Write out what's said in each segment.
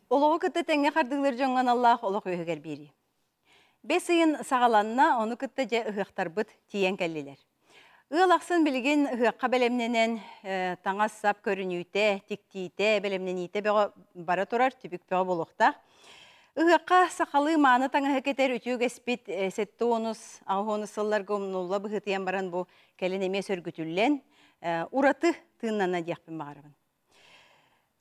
Олоҕу кытта тэҥҥэ хардыылыыр дьоҥҥо аналлаах олох үөһүгэр биэрии. Бэс ыйын саҕаланна, ону кытта дьэ ыһыахтарбыт тиийэн кэллилэр. Ыал ахсын билигин ыһыахха бэлэмнэнэн, таҥас-сап көрүнүүтэ, тиктиитэ, бэлэмнэниитэ бөҕө бара турар, түбүк бөҕө буолуохтаах. Ыһыахха сахалыы мааны таҥаһы кэтэр үтүө үгэспит 70-ус, 80-ус сылларга умнулла быһыытыйан баран бу кэлин эмиэ сөргүтүллэн, ураты тыыннана диэхпин баҕарабын.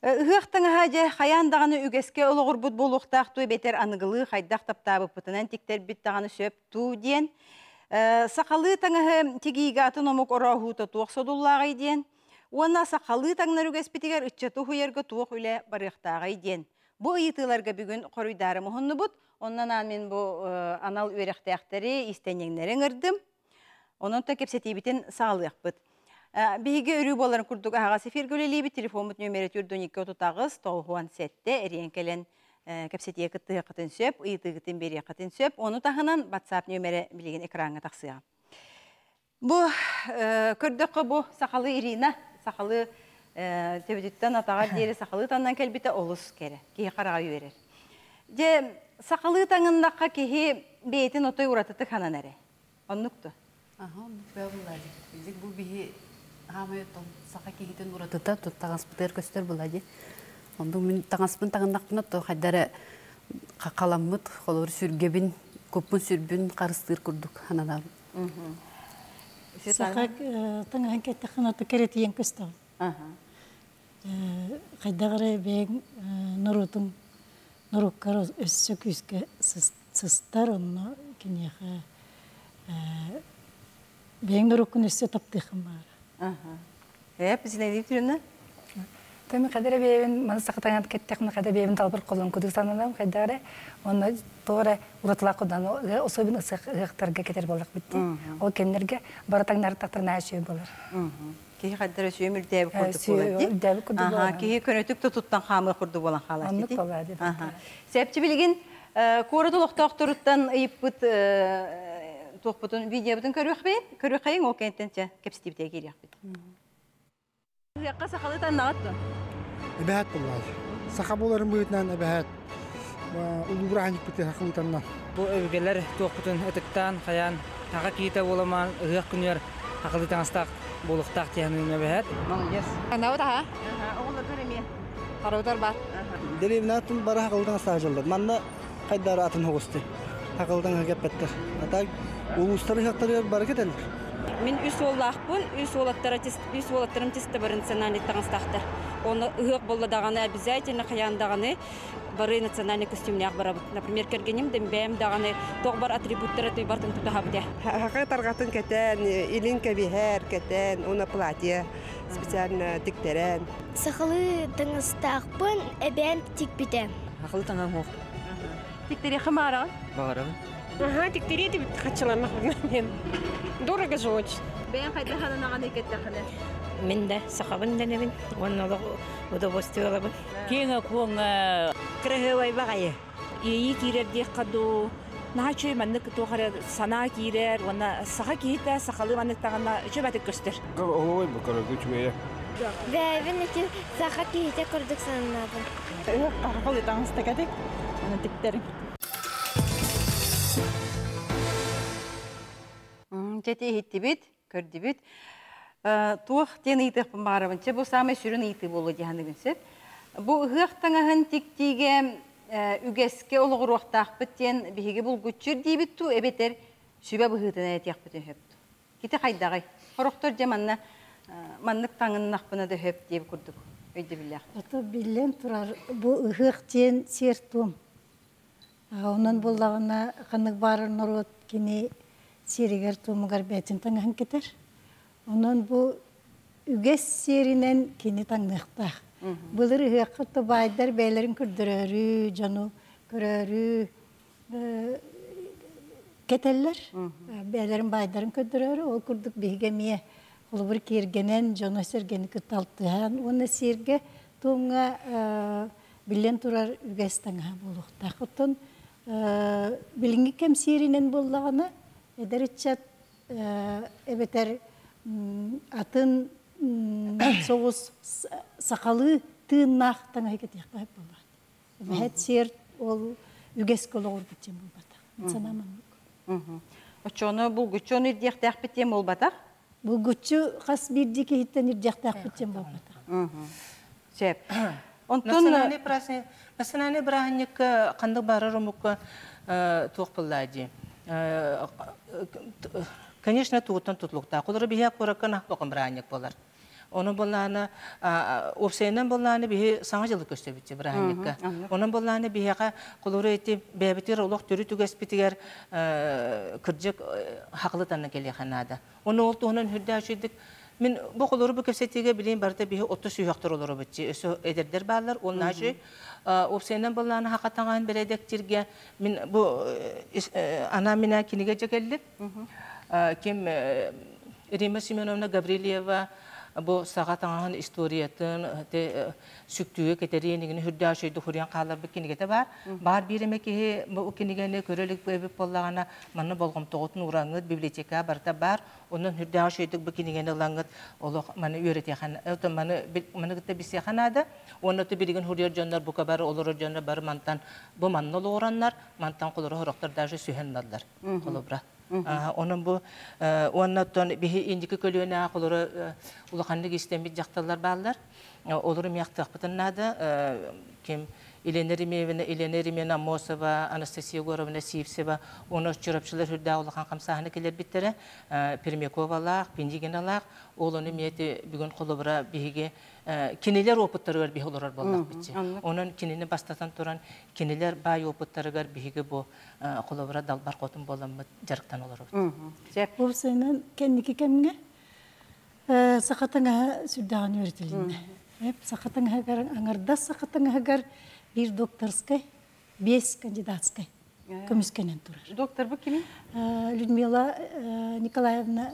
Ыһыах таҥаһа дьэ хайаан даҕаны үгэскэ олоҕурбут буолуохтаах дуу эбэтэр аныгылыы хайдах таптаабыппытынан тиктэрбит даҕаны сөп дуу диэн сахалыы таҥаһы тигиигэ атын омук орооһуута туох содуллааҕый диэн уонна сахалыы таҥнар үгэспитигэр ыччаты уһуйарга туох үлэ барыахтааҕый диэн бу ыйытыыларга бүгүн хоруйдаары муһуннубут. Онон аан мин бу анал үөрэхтээхтэри, иистэнньэҥнэри ыҥырдым. Онон та кэпсэтиибитин саҕалыахпыт. Биһиги өрүү буоларын курдук аһаҕас эфиргэ үлэлиибит. Телефоммут нүөмэрэ 4 238 97 эрийэн кэлэн кэпсэтиигэ кыттыһыаххытын сөп, ыйытыыгытын биэриэххитин сөп. Ону таһынан WhatsApp нүөмэрэ билигин экраҥҥа тахсыаҕа. Бу көрдөххө бу сахалыы Ирина, сахалыы төбөтүттэн атаҕар диэри сахалыы таннан кэлбитэ олус кэрэ. Киһи хараҕа үөрэр. Дьэ, сахалыы таҥыннахха киһи бэйэтин отой уратытык ханан эрэ. Оннук дуо? Аха, оннук бээ булла дии. Билик бу биһи хаамай оттон саха киһитин уратыта тут таҥаспытыгар көстөр була дии. Онду мин таҥаспын таҥыннахпына то хайдара халаммыт холобур сүргэбин, куппун сүрбүн харыстыыр курдук сананабын. Саха таҥаһын кэттэххинэ ото кэрэтийэн көстөҕүн. Хайдах эрэ бэйэҥ норуотуҥ норуоккар өссө күүскэ сыстар, онно киниэхэ бэйэҥ норуоккун өссө таптыаххын баара. Ээ, Зинаида Викторовна? Төмү кадара бэйэбин маны сахатаҥат кэттэх хада бэйэбин талбыр колон кудук сананам хайдары онно торе уратылаах кудан особенно ыһыахтарга кетер боллах битти ол кэмнэрге бары таҥнар тахтар наачы болар. Киһи хайдара сүйөм үрдээби курдук буолар ди. Үрдээби курдук буолар. Киһи көнөтүк да туттан хаамыы курдук буолан хаалар. Оннук буолар ди. Сепчи билигин куорат олохтоохторуттан ыйыппыт туохпутун видеобутун көрүөхпүт. Көрүөххэйиҥ ол кэнниттэн чэ кэпсэтиибитигэр киириэхпит. Ыһыахха сахалыы таннаҕыт дуо? Эбэһээт буоллаҕай. Саха буоларын быһыытынан эбэһээт улуу бырааһынньыкпыт сахалыы таннан. Бу өбүгэлэр туохпутун ытыктаан, хайаан, аҕа киһитэ буоламаан ыһыах күнүгэр сахалыы таҥастаах буолуохтаах диэн эбэһээт. Молодец. Анабыт аха. Оҕолоргор эмиэ. Харабытар бар. Дэриэбинэ бары сахалыы таҥастаах дьыллар. Манна хайдары атын оҕусты. Сахалыы таҥаһы кэппэттэр. А так улуустар ыһыахтарыгар бары кэтэллэр. Мин үс уоллаахпын, үс уолаттара үс уолаттарым чисто национальный таҥастаахтар. Оны ыһыах болла даҕаны обязательно хайаан даҕаны бары национальный костюмнаах барабыт. Например, кэргэним бэйэм даҕаны тоҕ бар атрибуттара tuy бартын тутаһабыт. Хака тарҕатын кэтэн, илин кэбиһэр кэтэн, уна платье специально тиктэрэн. Сахалыы таҥастаахпын эбээм тикпитэ. Сахалыы таҥаһым суох. Тиктэриэххэ баҕараҕын? Баҕарабын. Ага, тиктэриэ этибит хаччыланнахпына диэн. Дорого же очень. Бэйэҥ хайдах ананаҕын кэттэххинэ? Мин да сахабын дэнэбин уонна олох удовольствие ылабын. Киэҥэ-куоҥа Кыраһыабай баҕайы. Иэйии киирэр диэххэ дуу, наһаа үчүгэй маннык туох эрэ санаа киирэр уонна саха киһитэ сахалыы маннык таҥана үчүгэй көстөр. Оһуобай бу көрөргө үчүгэйэ. Бэйэбин ити саха киһитэ курдук сананабын. Ыһыахха таҥастакатык, аны тиктерим. Чэти иһиттибит, көрдүбүт. Туох диэн ыйытыахпын баҕарабын. Чэ, бу саамай сүрүн ыйытыы буолуо дии саныыбын сөп. Бу ыһыах таҥаһын тиктиигэ үгэскэ олоҕуруохтаахпыт диэн биһиги булгуччу ирдиибит дуу, эбэтэр сүбэ быһыытынан этиэхпитин сөп дуу? Кити хайдаҕый? Сорохтор дьэ манна маннык таҥыннахпына да сөп диэбит курдук өйдөбүллээх. Ото биллэн турар, бу ыһыах диэн сиэр-туом. Онон буоллаҕына ханнык баарар норуот кини сиэригэр-туомугар бэйэтин таҥаһын кэтэр. Онон бу үгэс сиэринэн кини таҥныахтаах. Былыр ыһыахха то баайдар бэйэлэрин көрдөрөөрү, дьону көрөөрү кэтэллэр. Бэйэлэрин баайдарын көрдөрөөрү, ол курдук биһиги эмиэ холобур киэргэнэн, дьону-сэргэни кытта алтыһан уонна сиэргэ туомҥа биллэн турар үгэс таҥаһа буолуохтаах. Оттон билиҥҥи кэм сиэринэн буоллаҕына, эдэр ыччат эбэтэр атын соҕус сахалыы тыыннаах таҥаһы кэтиэххэ сөп буолбат. Эбэһэт сиэр ол үгэскэ олоҕурбут диэн буолбатах. Мин санаам оннук. Оччону булгуччу ону ирдиэхтээхпит диэн буолбатах? Булгуччу хас биирдии киһиттэн ирдиэхтээхпит диэн буолбатах. Сөп. Онтон Национальный праздник, национальный бырааһынньыкка ханнык баарар омукка туох буоллаа дии. Конечно, тугуттан тутулуктаах. Олору биһиэ куоракка нахпакын бырааһынньык буолар. Онон буоллаана уопсайынан буоллаана биһи саҥа дьылы көрсөбүт бырааһынньыкка. Онон буоллаана биһиэхэ холобура ити бэйэбитигэр олох төрүт үгэспитигэр кырдьык хакылытанна кэлиэхэ наада. Ону ол туһунан үрдээх үчүгдүк мин бу холору бу кэпсэтиигэ билин барыта биһи отто сүһөхтөр олоробут өссө эдэрдэр бааллар уонна үчүй уопсайынан буоллаана хакатаҥаһын бэрэдэктиргэ мин бу анаа минаа кинигэ дьэ кэллим ким Рима Семеновна Гаврильева бу саха таҥаһын историятын сүктүүгэ кэтэриэн игини үрдээх үчүгэйдик хуруйан хаалларбыт кинигэтэ баар. Баар биир эмэ киһи бу кинигэни көрө илик эбит буоллаҕына, манна болҕомтоҕутун уураҥҥыт, библиотека барыта баар. Онон үрдээх үчүгэйдик бу кинигэни ылаҥҥыт олох маны үөрэтиэхэ, маны маны кытта билсиэхэ наада. Уонна билигин хуруйар дьоннор бука бары олорор дьоннор бары мантан бу манна олоҕураннар, мантан холоро хорохтор даже сүһэн ылаллар. Холобура. Онон бу уонна оттон биһи индики көлүөнэ холоро улаханнык истэммит дьахталлар бааллар. Олору миэхтыахпытын наада. Ким Елена Ремеевна, Елена Ремена Аммосова, Анастасия Егоровна Сивцева, уонна чурапчылар үрдээх улахан хамсааһыны кэлэрбиттэрэ. Пермяковалаах, Пиндигиналаах, ол ону эмиэ бүгүн холобура биһиги кинилэр опыттарыгар биһи олорор буоллахпыт. Онон кинини бастатан туран кинилэр баай опыттарыгар биһиги бу холобура далбар хотун буоламмыт дьарыктан олоробут. Уопсайынан кэнники кэмҥэ саха таҥаһа сүрдээҕин үөрэтилиннэ. Саха таҥаһыгар аҥардас саха таҥаһыгар биир докторскай, биэс кандидатскай көмүскэнэн турар. Доктор бу кимий? Людмила Николаевна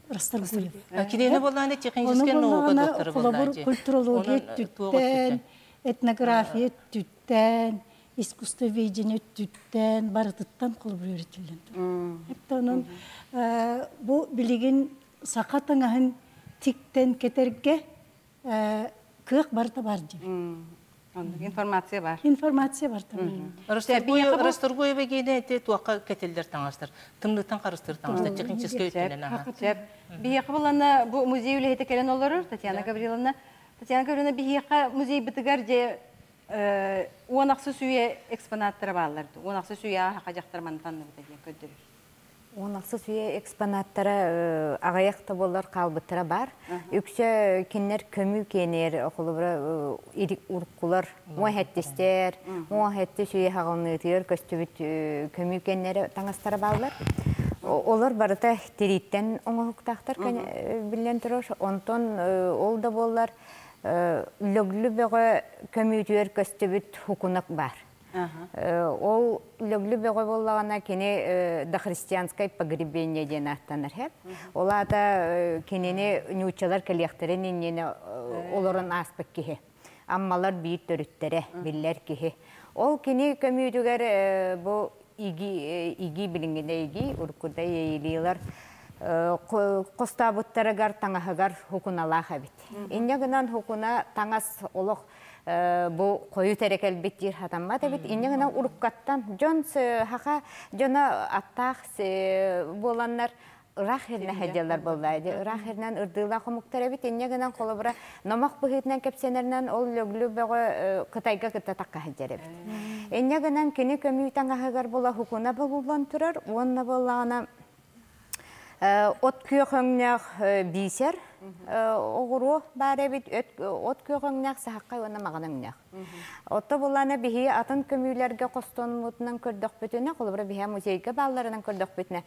Расторгуева. Кинини буоллаана техническэй наука доктора Холобур, культурология өттүттэн, этнография өттүттэн, искусствоведение өттүттэн барытыттан холобур үөрэтиллэн турар. Онон бу билигин саха таҥаһын тиктэн кэтэргэ кыах барыта бар диэн. Информация бар. Информация бар Расторгуева гиэнэ эти туохха кэтиллэр таҥастар, тымныттан харыстыр таҥастар техническэй өттүнэн аха. Биһиэхэ булана бу музей үлэһитэ кэлэн олорор Татьяна Гавриловна. Татьяна Гавриловна биһиэхэ музейбытыгар же уон ахсыс үйэ экспонаттара бааллар. Уон ахсыс үйэ аха дьахтар мантанныбыта диэн көрдөрөр. Уон ахсыс үйэ экспонаттара аҕыйах да буоллар хаалбыттара бар. Үксэ кинилэр көмүү киэнээр холобура уруккулар муоһэттистэр, муоһэттис үйэ хаҕылныытыгар көстүбүт көмүү киэннэрэ таҥастара бааллар. Олор барыта тирииттэн оҥоһуктаахтар биллэн турар. Онтон ол да буоллар лөглү бөҕө көмүүтүгэр көстүбүт хукунак баар. Ол лөглү бөҕө буоллаҕына кини дохристианскай погребение диэн ааттанар һэп. Ол аата кинини нууччалар кэлиэхтэрин иннинэ олорон ааспыт киһи. Аммалар биир төрүттэрэ биллэр киһи. Ол кини көмүүтүгэр бу иги иги билиҥҥинэ иги уруккута иэйилиилэр хостообуттарыгар таҥаһыгар хукуналаах эбит. Инньэ гынан хукуна таҥас олох бу хойут эрэ кэлбит диир хатаммат эбит. Инньэ гынан уруккаттан дьон саха дьоно аттаах буоланнар ыраах хирнэ сылдьаллар буоллаа дии. Ыраах хирнэн ырдыылаах омуктар эбит. Инньэ гынан холобура номох быһыытынан кэпсэнэринэн ол лөглү бөҕө Кытайга кытта такка сылдьар эбит. Инньэ гынан кини көмүү таҥаһыгар була хукуна булуллан турар уонна буоллаҕына От күөх өҥнөөх биисэр оҕуруо баар эбит, от күөх өҥнөөх саһаххай уонна маҕан өҥнөөх. Отто буллаана биһи атын көмүүлэргэ хостонмутунан көрдөхпүтүнэ, холобура биһи музейга баалларынан көрдөхпүтүнэ,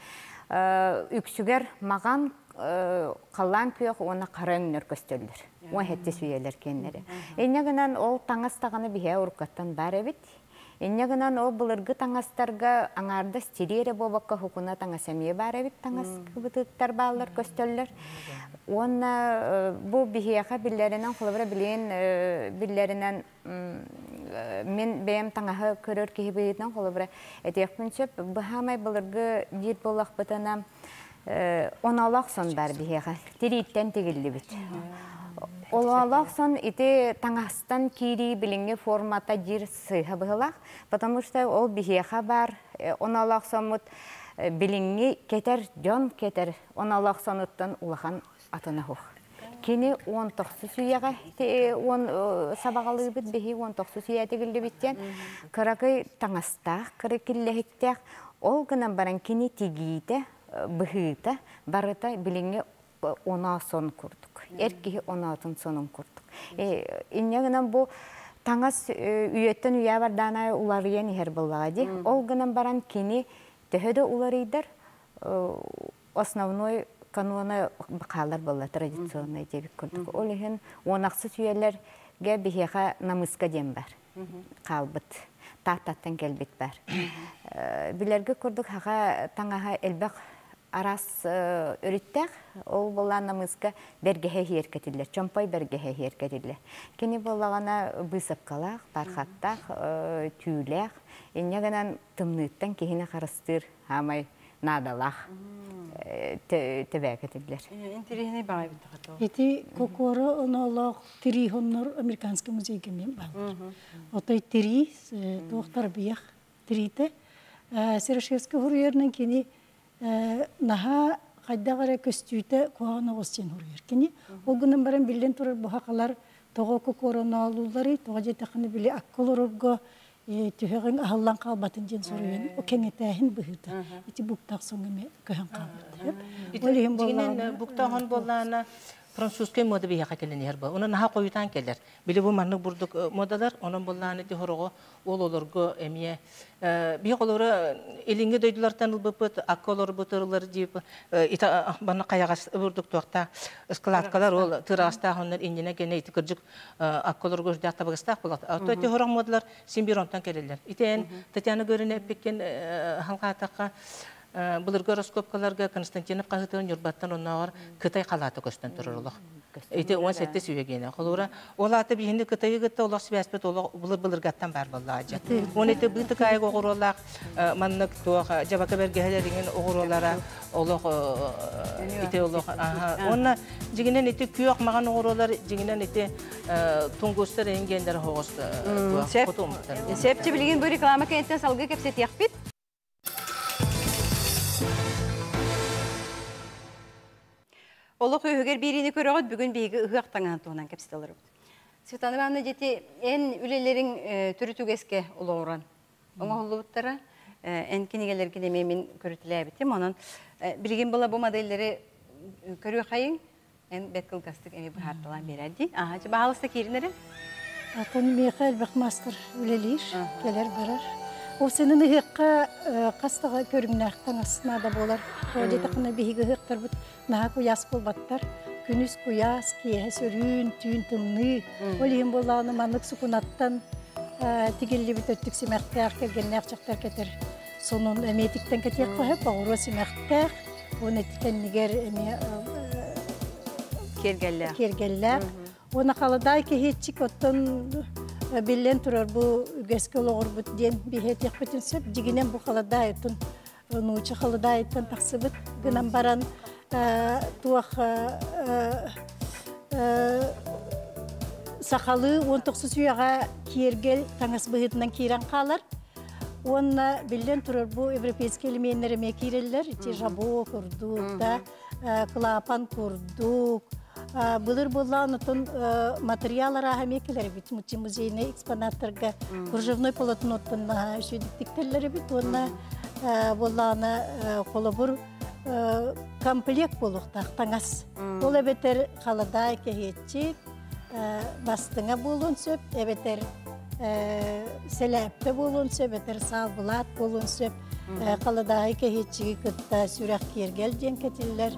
үксүгэр маҕан халлаан күөх уонна хара өҥнөр көстөллөр. Уон сэттис үйэлэр киэннэри. Инньэ гынан ол таҥас даҕаны биһи уруккаттан баар эбит. Инньэ гынан ол былыргы таҥастарга аҥаардас тирии эрэ буолбакка хукуна таҥас эмиэ баар эбит таҥас кыбытыктар бааллар көстөллөр. Уонна бу биһиэхэ биллэринэн холобура билигин биллэринэн мин бэйэм таҥаһы көрөр киһи быһыытынан холобура этиэхпин сөп быһаамай былыргы диир буоллахпытына оноолоох сон баар биһиэхэ тирииттэн тигиллибит. Олоолоох сон ити таҥастан киирии билиҥҥи формата диир сыыһа быһылаах, потому что ол биһиэхэ баар оноолоох соммут билиҥҥи кэтэр дьон кэтэр оноолоох сонуттан улахан атына суох. Кини 19 үйэҕэ он сабаҕалыыбыт биһи 19 үйэ тигиллибит диэн кыракый таҥастаах, кыра киллэһиктээх, ол гынан баран кини тигиитэ, быһыыта барыта билиҥҥи оноо сон курдук. Эр киһи оноотун сонун курдук. Инньэ гынан бу таҥас үйэттэн үйэ бардаана уларыйан иһэр буоллаҕа дии. Ол гынан баран кини төһө да уларыйдар основной канона хаалар буолла традиционный диэбит курдук. Ол иһин уонахсыс үйэлэргэ биһиэхэ намыска диэн бар хаалбыт. Тааттаттан кэлбит бар. Билэргэ курдук хаха таҥаһа элбэх араас өрүттээх. Ол буоллаан намыска бэргэһэ иһиэркэтиллэр, чомпой бэргэһэ иһиэркэтиллэр. Кини буоллаҕына быысапкалаах, бархаттаах, түүлээх. Инньэ гынан тымныыттан киһини харыстыыр хаамай наадалаах тэбээкэтиллэр. Интэриэһинэй баҕайы биттэҕэ. Ити кокуора оноолоох тирии хоннор американский музейга мен бааллар. Отой тирии туохтар биях тириитэ Серошевский хуруйарынан кини наһаа хайдах эрэ көстүүтэ куһаҕан оҕус диэн хуруйар. Кини ол гынан баран биллэн турар буһакалар тоҕо кокуора оноолуулларый, тоҕо диэтэххинэ били акка олорорго түһэҕиҥ аһыллан хаалбатын диэн суруйан кэҥэтээһин быһыыта ити буктаах соҥ эмиэ көһөн хаалбыт. Ол иһин буоллаҕына буктааҕын буоллаҕына французскай мода биһиэхэ кэлэн иһэр буол. Онон наһаа хойутаан кэлэр. Били бу маннык бурдук модалар, онон буоллаҕына ити хороҕо ол олорго эмиэ биһи олору илиҥҥи дойдулартан ылбыппыт акка олорбут ырылар дип ita бана хайаҕас бурдук туохта ыскылаткалар ол тыраҕастаах оннор иннинэ кэнэ ити кырдьык акка олорго үрдээх табыгастаах буолат. То ити хорох модалар син биир онтон кэлэллэр. Итэн Татьяна Горина эппиккин халҕаатахха былыргы ороскуопкаларга Константинов хаһыытын Ньурбаттан оннооҕор Кытай халаата көстөн турар олох. Ити 17 сүйэгиэнэ. Холура, ол аата биһини Кытайы кытта олох связьпыт олох былыр-былыргаттан баар буоллаҕа. Уон ити быытыкаайык оҕуруолаах маннык туох дьабака бэргэһэлэриҥин оҕуруолара олох ити олох уонна дьиҥинэн ити күөх маҕан оҕуруолар дьиҥинэн ити тунгустар эҥгиэннэр оһоҕос Сөп билигин бу реклама кэнниттэн салгыы кэпсэтиэхпит. Олох үһүгэр биэриини көрөҕүт бүгүн биһиги ыһыах таҥаһын туһунан кэпсэтэ олоробут. Светлана Ивановна дьити эн үлэлэриҥ төрүт үгэскэ олоҕуран оҥоһуллубуттара. Эн кинигэлэргин эмиэ мин көрүтэлээбитим. Онон билигин була бу модельлэри көрүөхайыҥ. Эн бэт кылгастык эмиэ быһаарталаан биэрэр дии. Аха, баһаалыста киирин эрэ. Атын миэхэ элбэх маастар үлэлиир, кэлэр-барар. Ол сенин ыһыахха хас даҕа көрүҥнээх таҥас наада буолар. Тоҕо диэтэххинэ биһиги ыһыахтарбыт наһаа куйаас буолбаттар. Күнүс куйаас, киэһэ сөрүүн, түүн тымныы. Ол иһин буоллаҕына маннык сукунаттан тигиллибит өттүк симэхтээх, кэргэннээх дьахтар кэтэр сонун эмиэ тиктэн кэтиэххэ сөп, оҕуруо симэхтээх, уонна ити кэннигэр эмиэ киэргэллээх. Киэргэллээх. Уонна халадаай киһиэччик оттон биллэн турар бу үгэскэ олоҕурбут диэн биһиэтиэхпитин сөп. Дьигинэн бу халадаай оттон нуучча халадаайыттан тахсыбыт гынан баран туох сахалыы 19 үйэҕэ киэргэл таҥас быһыытынан киирэн хаалар. Уонна биллэн турар бу европейскай элеменнэр эмиэ киирэллэр. Ити жабо курдук, да, клапан курдук. Былыр буоллаҕын отон материал арааһа эмиэ кэлэр эбит. Музейный экспонаттарга кружевной полотноттан үчүгдүк тиктэллэр эбит. Уонна буоллаҕына холобур комплект буолуохтаах таҥас. Ол эбэтэр халадаай кэһиэччик, бастыҥа буолуон сөп, эбэтэр сэлээппэ буолуон сөп, эбэтэр саалбылаат буолуон сөп. Халадаайы кэһиэччиги кытта сүрэх киэргэл диэн кэтиллэр.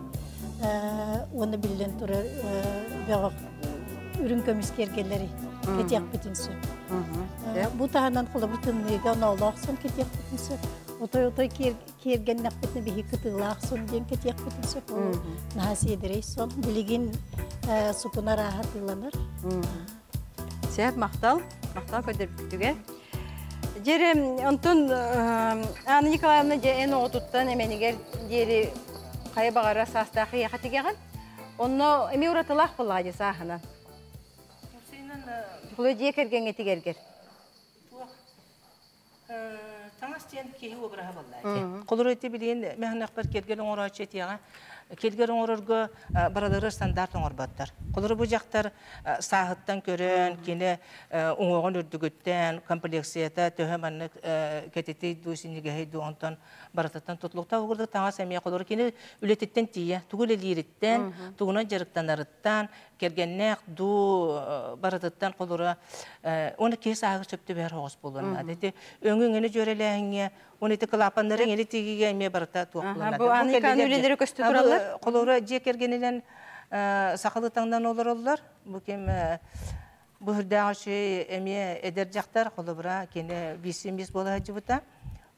Уонна биллэн турар бөҕөх үрүҥ көмүс киэргэллэри кэтиэхпитин сөп. Бу таһынан холобур тымныыга оноолоох сон кэтиэхпитин сөп. Отой-отой киэргэннэхпитинэ биһи кытыылаах сон диэн кэтиэхпитин сөп. Ол наһаа сиэдэрэй сон. Билигин сукуна арааһа атыыланар. Сөп, махтал. Махтал көрдөрбүтүгэр. Дьэрэ, онтон Анна Николаевна дьэ эн оҕотуттан эмэнигэр диэри хайа баҕара саастаах ийэхэ тигэҕин. Онно эмиэ уратылаах буоллаҕа дии сааһынан. Холо дьиэ кэргэҥҥэ тигэргэр. Таҥас диэн киһи обраһа буолла. Холоро ити билигин мэһэнэхпэр кэргэн оҥорооччу этиэҕэ. Кэргэн оҥорорго баралары стандарт оҥорботтор. Холоро бу дьахтар сааһыттан көрөн, кини уҥуоҕун үрдүгүттэн, комплекцията төһө маннык кэтитий дуу, синньигэһий дуу, онтон барытыттан тутулуктаах курдук таҥас эмиэ холоро кини үлэтиттэн тиийэ, тугу үлэлиириттэн, тугунан дьарыктанарыттан, кэргэннээх дуу барытыттан холура уонна киһи сааһыгар сөп түбэһэр оҕус буолуон наада. Ити өҥү-өҥүнү дьүөрэлээһиҥҥэ уонна ити кылаапаннары иҥэри тигиигэ эмиэ барыта туох буолуон наада. Бу аны үлэлэри көстө тураллар. Холура дьиэ кэргэнинэн сахалыы таҥнан олороллор. Бу ким бу үрдээх үчүгэй эмиэ эдэр дьахтар холобура кини биир буола сылдьыбыта.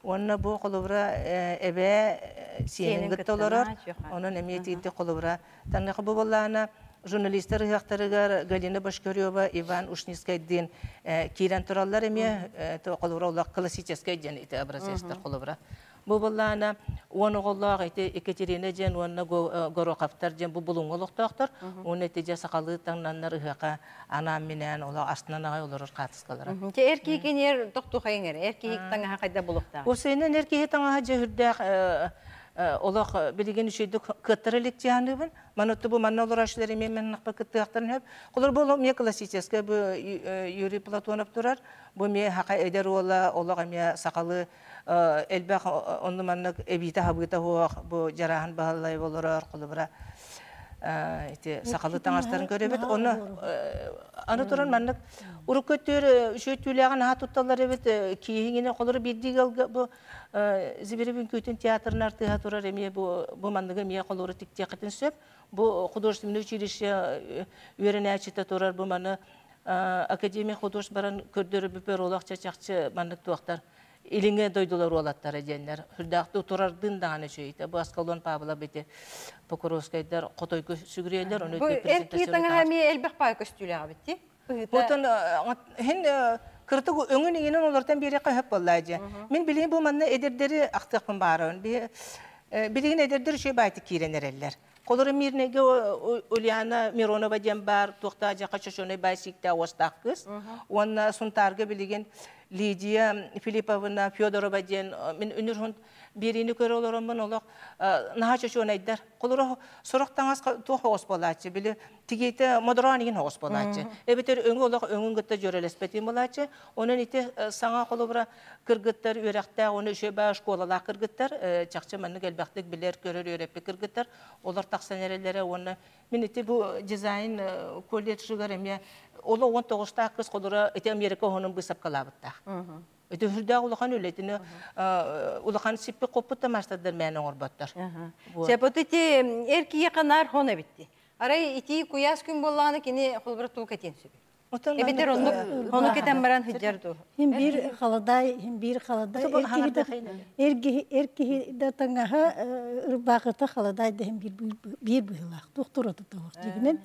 Уонна бу холобура эбээ сиэнин кытта олорор. Онон эмиэ тиийдик холобура Таныха бу буоллаҕына журналистар ыһыахтарыгар Галина Башкарева, Иван Ушницкайдыын киирэн тураллар эмиэ холобура олох классическай диэн ити образецтар холобура. Бу буоллаҕына 10 оҕолоох ити Екатерина диэн уонна Гороховтар диэн бу Булуҥҥа олохтоохтор. Уонна ити дьэ сахалыы таҥнаннар ыһыаха анаан-минээн олох астынан аҕай олорор хаартыскалара. Дьэ эр киһи киниэр тохтухайыҥ эрэ. Эр киһи таҥаһа хайда булуохтаах? Осенен эр киһи таҥаһа дьэ үрдээх олох билигин үчүгэйдик кыаттара илик дьаһаныыбын. Маны бу манна олороочулар эмиэ маннахпа кыттыахтарын сөп. Холор бу эмиэ классическай бу Юрий Платонов турар. Бу эмиэ хака эдэр уола олох эмиэ сахалыы элбэх онну маннык эбиитэ хабыыта суох бу дьарааһын баһылай олорор холобура ити сахалыы таҥастарын көрөбүт. Ону аны туран маннык урукку өттүгэр үчүгэй түүлээҕин наһаа тутталлар эбит кииһиҥини холору биирдии ыалга бу Зибири үҥкүүтүн театрын артыыһа турар эмиэ бу бу манныгы эмиэ холууру тиктиэххитин сөп. Бу художественный училище үөрэнээччитэ турар бу маны Академия худож баран көрдөрүбүпэр олох чачахчы маннык туохтар илиҥҥи дойдулар уолаттара диэннэр сүрдээх турардыын даҕаны үчүгэйтэ бу Аскалон Павлов ити Покровскайдар хотойго сүгүрүйэллэр ону Бу эр киһи таҥаһа эмиэ элбэх паай көстүүлээх эбит дии. Отон хин кырытык өҥүн иҥинэн олортон биэриэххэ сөп буоллаа дьэ. Мин билигин бу манна эдэрдэри ахтыахпын баарабын. Билигин эдэрдэр үчүгэй баайтык киирэн эрэллэр. Холоро Мирнэйгэ Ульяна Миронова диэн баар туохтаах дьаха чочонай баай сииктээх уостаах кыыс. Уонна Сунтаарга билигин Лидия Филипповна Федорова диэн мин үнүр биэриини көрө олороммун олох наһаа чочуонайдар. Холоро сорох таҥас туох оҕус буолааччы били тигиитэ модороон игин оҕус буолааччы. Эбэтэр өҥү олох өҥүн кытта дьүөрэлэспэтин буолааччы. Онон ити саҥа холобура кыргыттар үөрэхтээх уонна үчүгэй баа школалаах кыргыттар чахчы маннык элбэхтик билэр, көрөр, үөрэппит кыргыттар олор тахсан эрэллэрэ уонна мин ити бу дизайн колледжыгар эмиэ оло 19-таах кыз холура ити Америка оһонун быысапкалаабыттаах. Ити үрдээх улахан үлэтини улахан сиппи хоппут да маастардар мээн оҥорботтор. Чэ, ити эр киһиэхэ наар хон эбитти. Арай ити куйаас күн буоллаҕына кини холбура туу кэтиэн сөп. Эбэтэр оннук хону кэтэн баран сылдьар дуу. Хим биир халадай, хим биир халадай. Эр киһи да таҥаһа ырбаахыта халадай да хим биир быһыылаах. Туохтура тутуох дьигинэн.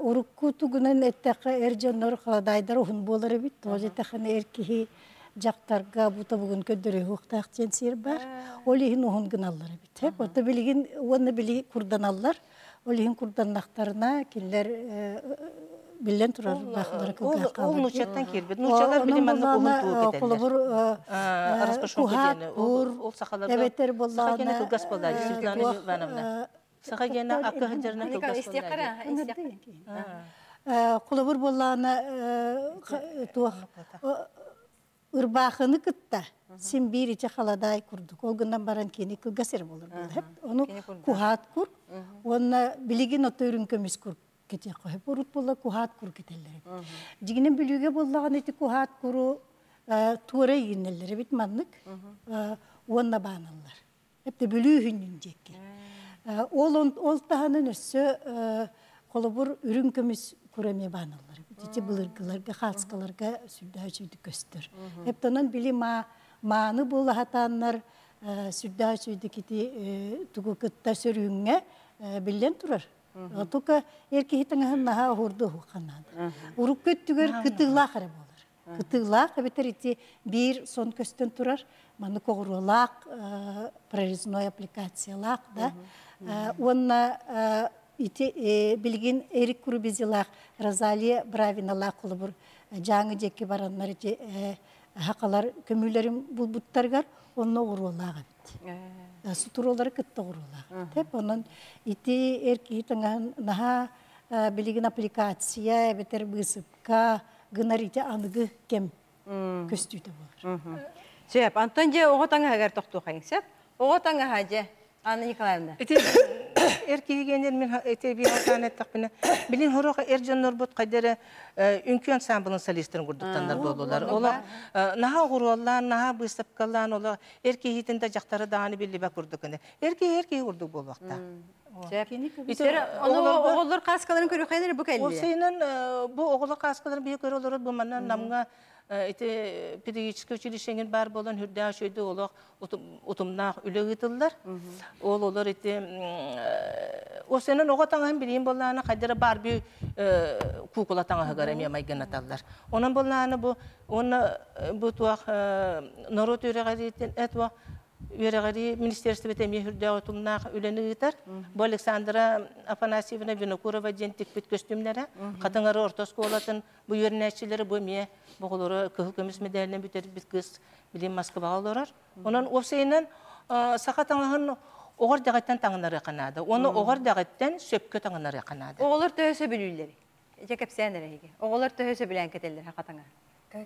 Урукку тугунан эттэххэ эр дьоннор халадайдар уһун буолар эбит. Тоҕо диэтэххинэ эр киһи дьахтарга бу тобугун көрдөрүөхтээх диэн сиэр бар. Ол иһин уһун гыналлар эбит. Оттон билигин уонна били курданаллар. Ол иһин курданнахтарына кинилэр биллэн турар баахылара кылгаах хаалар. Ол нуучаттан киирбит. Нуучалар били маннык уһун туу кэтэллэр. Холобур куһаат кур эбэтэр буоллаҕына кылгас буоллаҕына Светлана Ивановна. Саха гена акка сылдьарына кылгас буоллаҕына. Холобур буоллаҕына туох ырбаахыны кытта син биир ичэ халадаай курдук. Ол гынан баран кини кылгас эрэ буолар буолар. Ону куһаат кур уонна билигин ото үрүҥ көмүс кур кэтиэххэ сөп. Урут буолла куһаат кур кэтэллэр эбит. Дьиҥинэн Бүлүүгэ буоллаҕына ити куһаат куру туора ииннэллэр эбит маннык уонна бааналлар. Эптэ Бүлүү үһүннүн диэки. Ол ол таһынан өссө холобур үрүҥ көмүс кура эмиэ бааналлар эбит. Ити былыргыларга, хаацкаларга сүрдээх үчүгдүк көстөр. Эптонон били мааны буолаһатааннар сүрдээх үчүгдүк ити тугу кытта сөрүүҥҥэ биллэн турар. Только эр киһи таҥаһын наһаа оһуорду оһуохханаада. Урукку өттүгэр кытыылаах эрэ буолар. Кытыылаах эбэтэр ити биир сон көстөн турар, маннык оҕуруолаах прорезной аппликациялаах да. Уонна ити билигин Эрик Курубизилаах, Розалия Бравиналаах холобур. Дьааҥы диэки бараннар ити хакалар көмүүлэрин булбуттарыгар онно оҕуруолаах эбит. Сутуруолары кытта оҕуруолаах эбит. Онон ити эр киһи таҥаһын наһаа билигин аппликация эбэтэр быысыпка гынар ити аныгы кэм көстүүтэ буолар. Сөп. Антон дьэ оҕо таҥаһыгар тохтуохайыҥ сөп. Оҕо таҥаһа дьэ Анна Николаевна. Ити эр киһигэнер мин ити биһатаан эттэхпинэ билин хорох эр дьоннорбут хайда эрэ үҥкүү ансамблын солистарын курдуктаннар буоллулар. Олох наһаа оҕуруоллаан, наһаа быыстапкалаан олох эр киһитин да дьахтары даҕаны биллибэт курдук гына. Эр киһи эр киһи курдук буолуохтаах. Оҕолор кааскаларын көрүөххэ бу кэлли. Ол бу оҕолор кааскаларын биһи көрө олорор бу манна Намҥа ити педагогическай училищеҥин баар буолан үрдээх үчүгэйдик олох утумнаах үлэ ыытыллар. Ол олор ити осенен оҕо таҥаһын билиин буоллаана хайдара баар би куукула таҥаһыгар эмиэ майгынаталлар. Онон буоллаана бу уонна бу туох норуот үөрэҕириитин туох үөрэҕирии министерствота эмиэ үрдээх утумнаах үлэни ыытар. Бу Александра Афанасьевна Винокурова диэн тикпит көстүүмнэрэ Хатыҥары орто оскуолатын бу үөрэнээччилэри бу эмиэ оҕолоро кыһыл көмүс мэдээлинэн бүтэрбит кыыс билим Москваҕа олорор. Онон уопсайынан саха таҥаһын оҕор дэҕиттэн таҥынарыаха наада. Уонна оҕор дэҕиттэн сөпкө таҥынарыаха наада. Оҕолор төһө сөбүлүүллэр? Дьэ кэпсээн эрэ эһиги. Оҕолор төһө сөбүлээн кэтэллэр саха таҥаһын?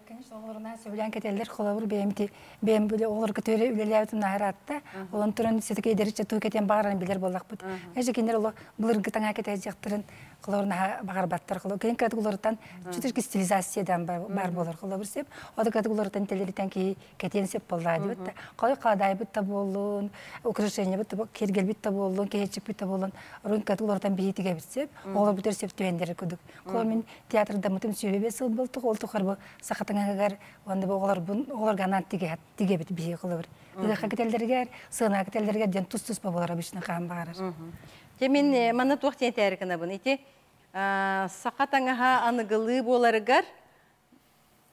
Конечно, оҕолорунаа сөбүлээн кэтэллэр. Холобур, бэйэм бэйэм били оҕолорго төһө үлэлээбитим наһараатта. Олон туран ситики эдэрчэ туу кэтиэн баҕаран билэр буоллахпыт. Эже кинилэр олох былыргы таҥаа кэтээдьэхтэрин холобур наһаа баҕарбаттар. Холобур, кэлин кыратык уларытан чуточки стилизациядан бар буолар холобур сеп. Ода кыратык уларытан телеритен киһи кэтиэн сөп буоллаа дибит да. Хой халадайбыт да буоллун, украшениебыт да киэргэлбит да буоллун, кэһэччикпит да буоллун, рун кыратык уларытан биһитигэбит сеп. Оҕолор бүтэр сөп түһэннэр кудук. Холобур, мин театрдаммытым сүүрбэ сыл болтук, ол тухары бу саха таҥаһыгар уонна бу оҕолорбун оҕолорго анаан тигэбит биһи холобур. Ыһыахха кэтэллэригэр, сыанаҕа кэтэллэригэр диэн тус-туспа буолар обычно хаан баҕарар. Дьэ мин манна туох диэн этээри гынабын. Ити саха таҥаһа аныгылыы буоларыгар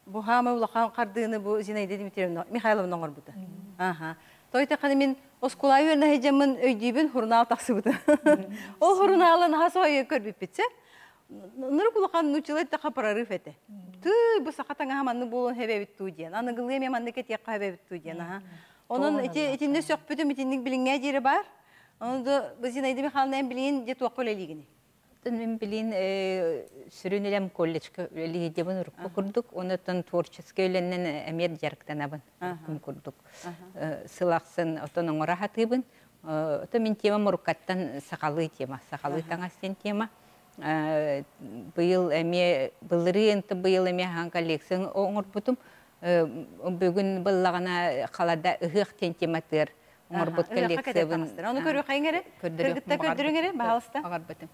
бу хаамай улахан хардыыны бу Зинаида Дмитриевна Михайловна оҥорбута. Аха. Той мин оскуола үөрэнэ сылдьаммын өйдүүбүн хурунаал тахсыбыта. Ол хурунаалы наһаа соһуйа көрбүппүт Нырык улахан нууччалыы эттэххэ прорыв этэ. Тыы бу саха таҥаһа маннык буолуон хэбэбит туу диэн. Аныгылыы эмиэ маннык этиэххэ хэбэбит туу диэн. Аха. Онон ити итиннэ сөхпүтүм итинник билиҥҥэ диэри баар. Ону да Зинаида Михайловна эн билигин дьэ туохха үлэлиигиний? Мин билин сүрүн үлэм колледжка үлэлиһидебин урукку курдук, онтон творческий үлэннэн эмиэ дьарыктанабын уруккум курдук. Сыл ахсын отон оҥоро сатыыбын. Ото мин темам уруккаттан сахалыы тема, сахалыы таҥас диэн тема. Быйыл эмиэ былырыын быйыл эмиэ хаан коллекция оҥорбутум. Бүгүн быллаҕына халада ыһыах диэн тематыгар оҥорбут коллекциябын. Ону көрүөххэ эрэ. Кыргытта көрдөрүҥ эрэ, баһаалыста. Аҕарбытым.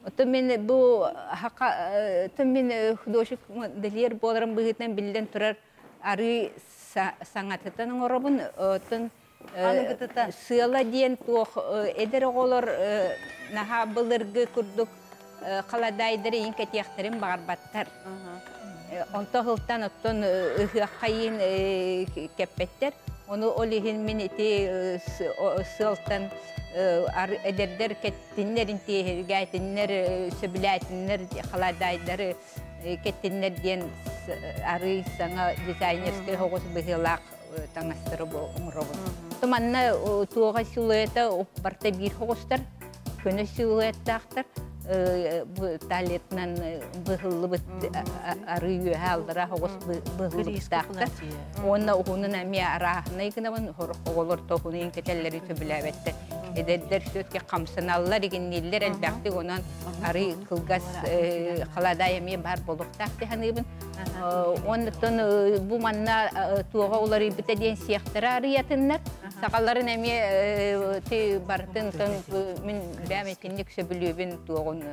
Ото мин бу хака мин художник модельер буоларым быһыытынан биллэн турар арыы саҥатытан оҥоробун. Оттон сыала диэн туох эдэр оҕолор наһаа былыргы курдук халадаайдары иин кэтиэхтэрин баҕарбаттар. Онто сылтан оттон ыһыахха иин кэппэттэр. Ону ол иһин мин ити сыалтан эдэрдэр кэттиннэр интиэһиргээтиннэр, сөбүлээтиннэр халадаайдары кэттиннэр диэн арыы саҥа дизайнерскай соҕус быһыылаах таҥастары оҥоробун. Манна туоҕа силуэта барыта биир соҕустар, көнө силуэттаахтар, талетынан быһыллыбыт арыы үөһэ алдара соҕус быһыллыбыттаахтар. Уонна уһунун эмиэ арааһынай гынабын, оҕолор тоһунун кэтэллэри сөбүлээбэттэр. Эдэрдэр все-таки хамсаналлар, игиннииллэр элбэхтик, онон арыы кылгас халадаай эмиэ баар буолуохтаах дии саныыбын. Оннуттан бу манна туоҕа уларыйбыта диэн сиэхтэрэ арыйатыннар. Сахаларын эмиэ ти барытын мин бэйэм итинник сөбүлүүбүн туоҕун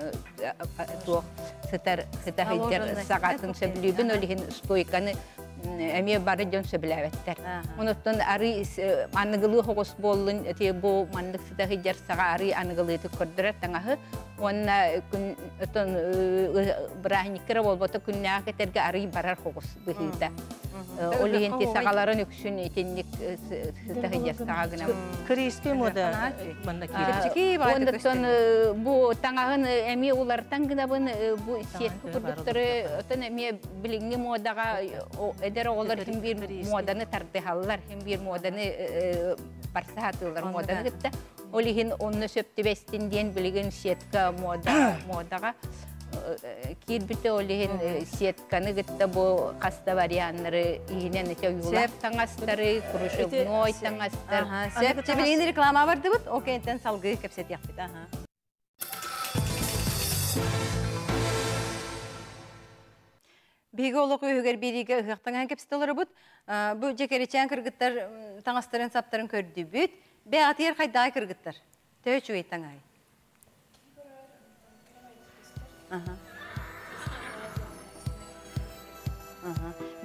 туох сытар сыта сылдьар саҕатын сөбүлүүбүн ол иһин стойканы эмиэ бары дьон сөбүлээбэттэр. Онуттан арыы аныгылыы соҕус буоллун ити бу маннык сыта сылдьар саҕа арыы аныгылыытык көрдөрөр таҥаһы уонна күн отон бырааһынньыкка эрэ буолбата күннээҕи кэтэргэ арый барар соҕус быһыыта. Ол иһин ти сагаларын үксүн итинник сыта сылдьар саҕа гынан. Корейская мода манна киирэр. Оннуттан бу таҥаһын эмиэ улартан гынабын бу сетка курдуктары отон эмиэ билиҥҥи модаҕа эдэр оҕолор хим биир моданы тардыһаллар, хим биир моданы барса сатыыллар моданы кытта. Ол иһин онно сөп түбэстин диэн билигин сетка мода модаҕа киирбитэ ол иһин сетканы кытта бу хаста варианнары иһинэн ити ойуулаах таҥастары, кружевной таҥастар. Сөп, билигин реклама бардыбыт, ол кэнниттэн салгыы кэпсэтиэхпит. Биһиги олох үөһүгэр биэриигэ ыһыах таҥаһын кэпсэтэ олоробут. Бу дьэкэричээн кыргыттар таҥастарын саптарын көрдүбүт. Бэҕэтигэр хайдаҕай кыргыттар? Төһө үчүгэй таҥаһай?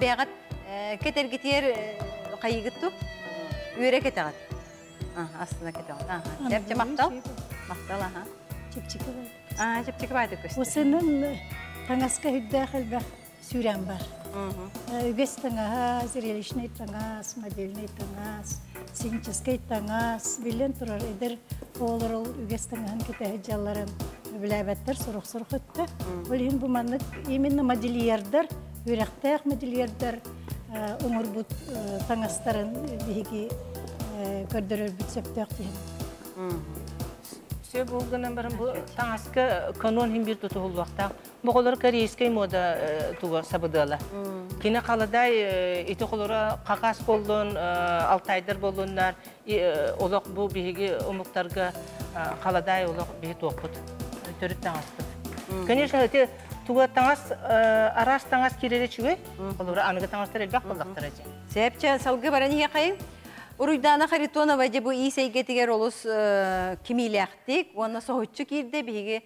Бэҕэт кэтэргитиэр хайыгыт туп? Үөрэ кэтэҕит. Астына кэтэҕит. Чэпчэ махтал. Махтал, аха. Чэпчэки баайдык. Аа, чэпчэки баайдык көстөр. Осынын таҥаска үрдээх элбэх сүүрэн бар. Үгэс таҥаһа, зрелищный таҥас, модельный таҥас, сценическэй таҥас, биллэн турар эдэр оҕолор ол үгэс таҥаһын кэтэһэ дьалларын билээбэттэр сорох-сорох өттө. Ол иһин бу маннык именно модельердар, үөрэхтээх модельердар оҥорбут таҥастарын биһиги көрдөрөрбүт сөптөөх диэн. Все бу гынан баран бу таҥаска канон хин бир тутуһуллуохтаах. Боҕолор корейскай мода туга сабыдыала. Кини халадай ити холоро хакас боллун, алтайдар боллуннар, олох бу биһиги омуктарга халадай олох биһи туохпут, төрүт таҥаспыт. Конечно, ити туга таҥас араас таҥас киирэрэ үчүгэй. Холобура аныгы таҥастар элбэх буоллахтара дии. Сэпчэ салгы баран иһиэхэйин. Уруйдаана Харитонова дьэ бу иис эйгэтигэр олус кимиилээхтик уонна соһуччу киирдэ биһиги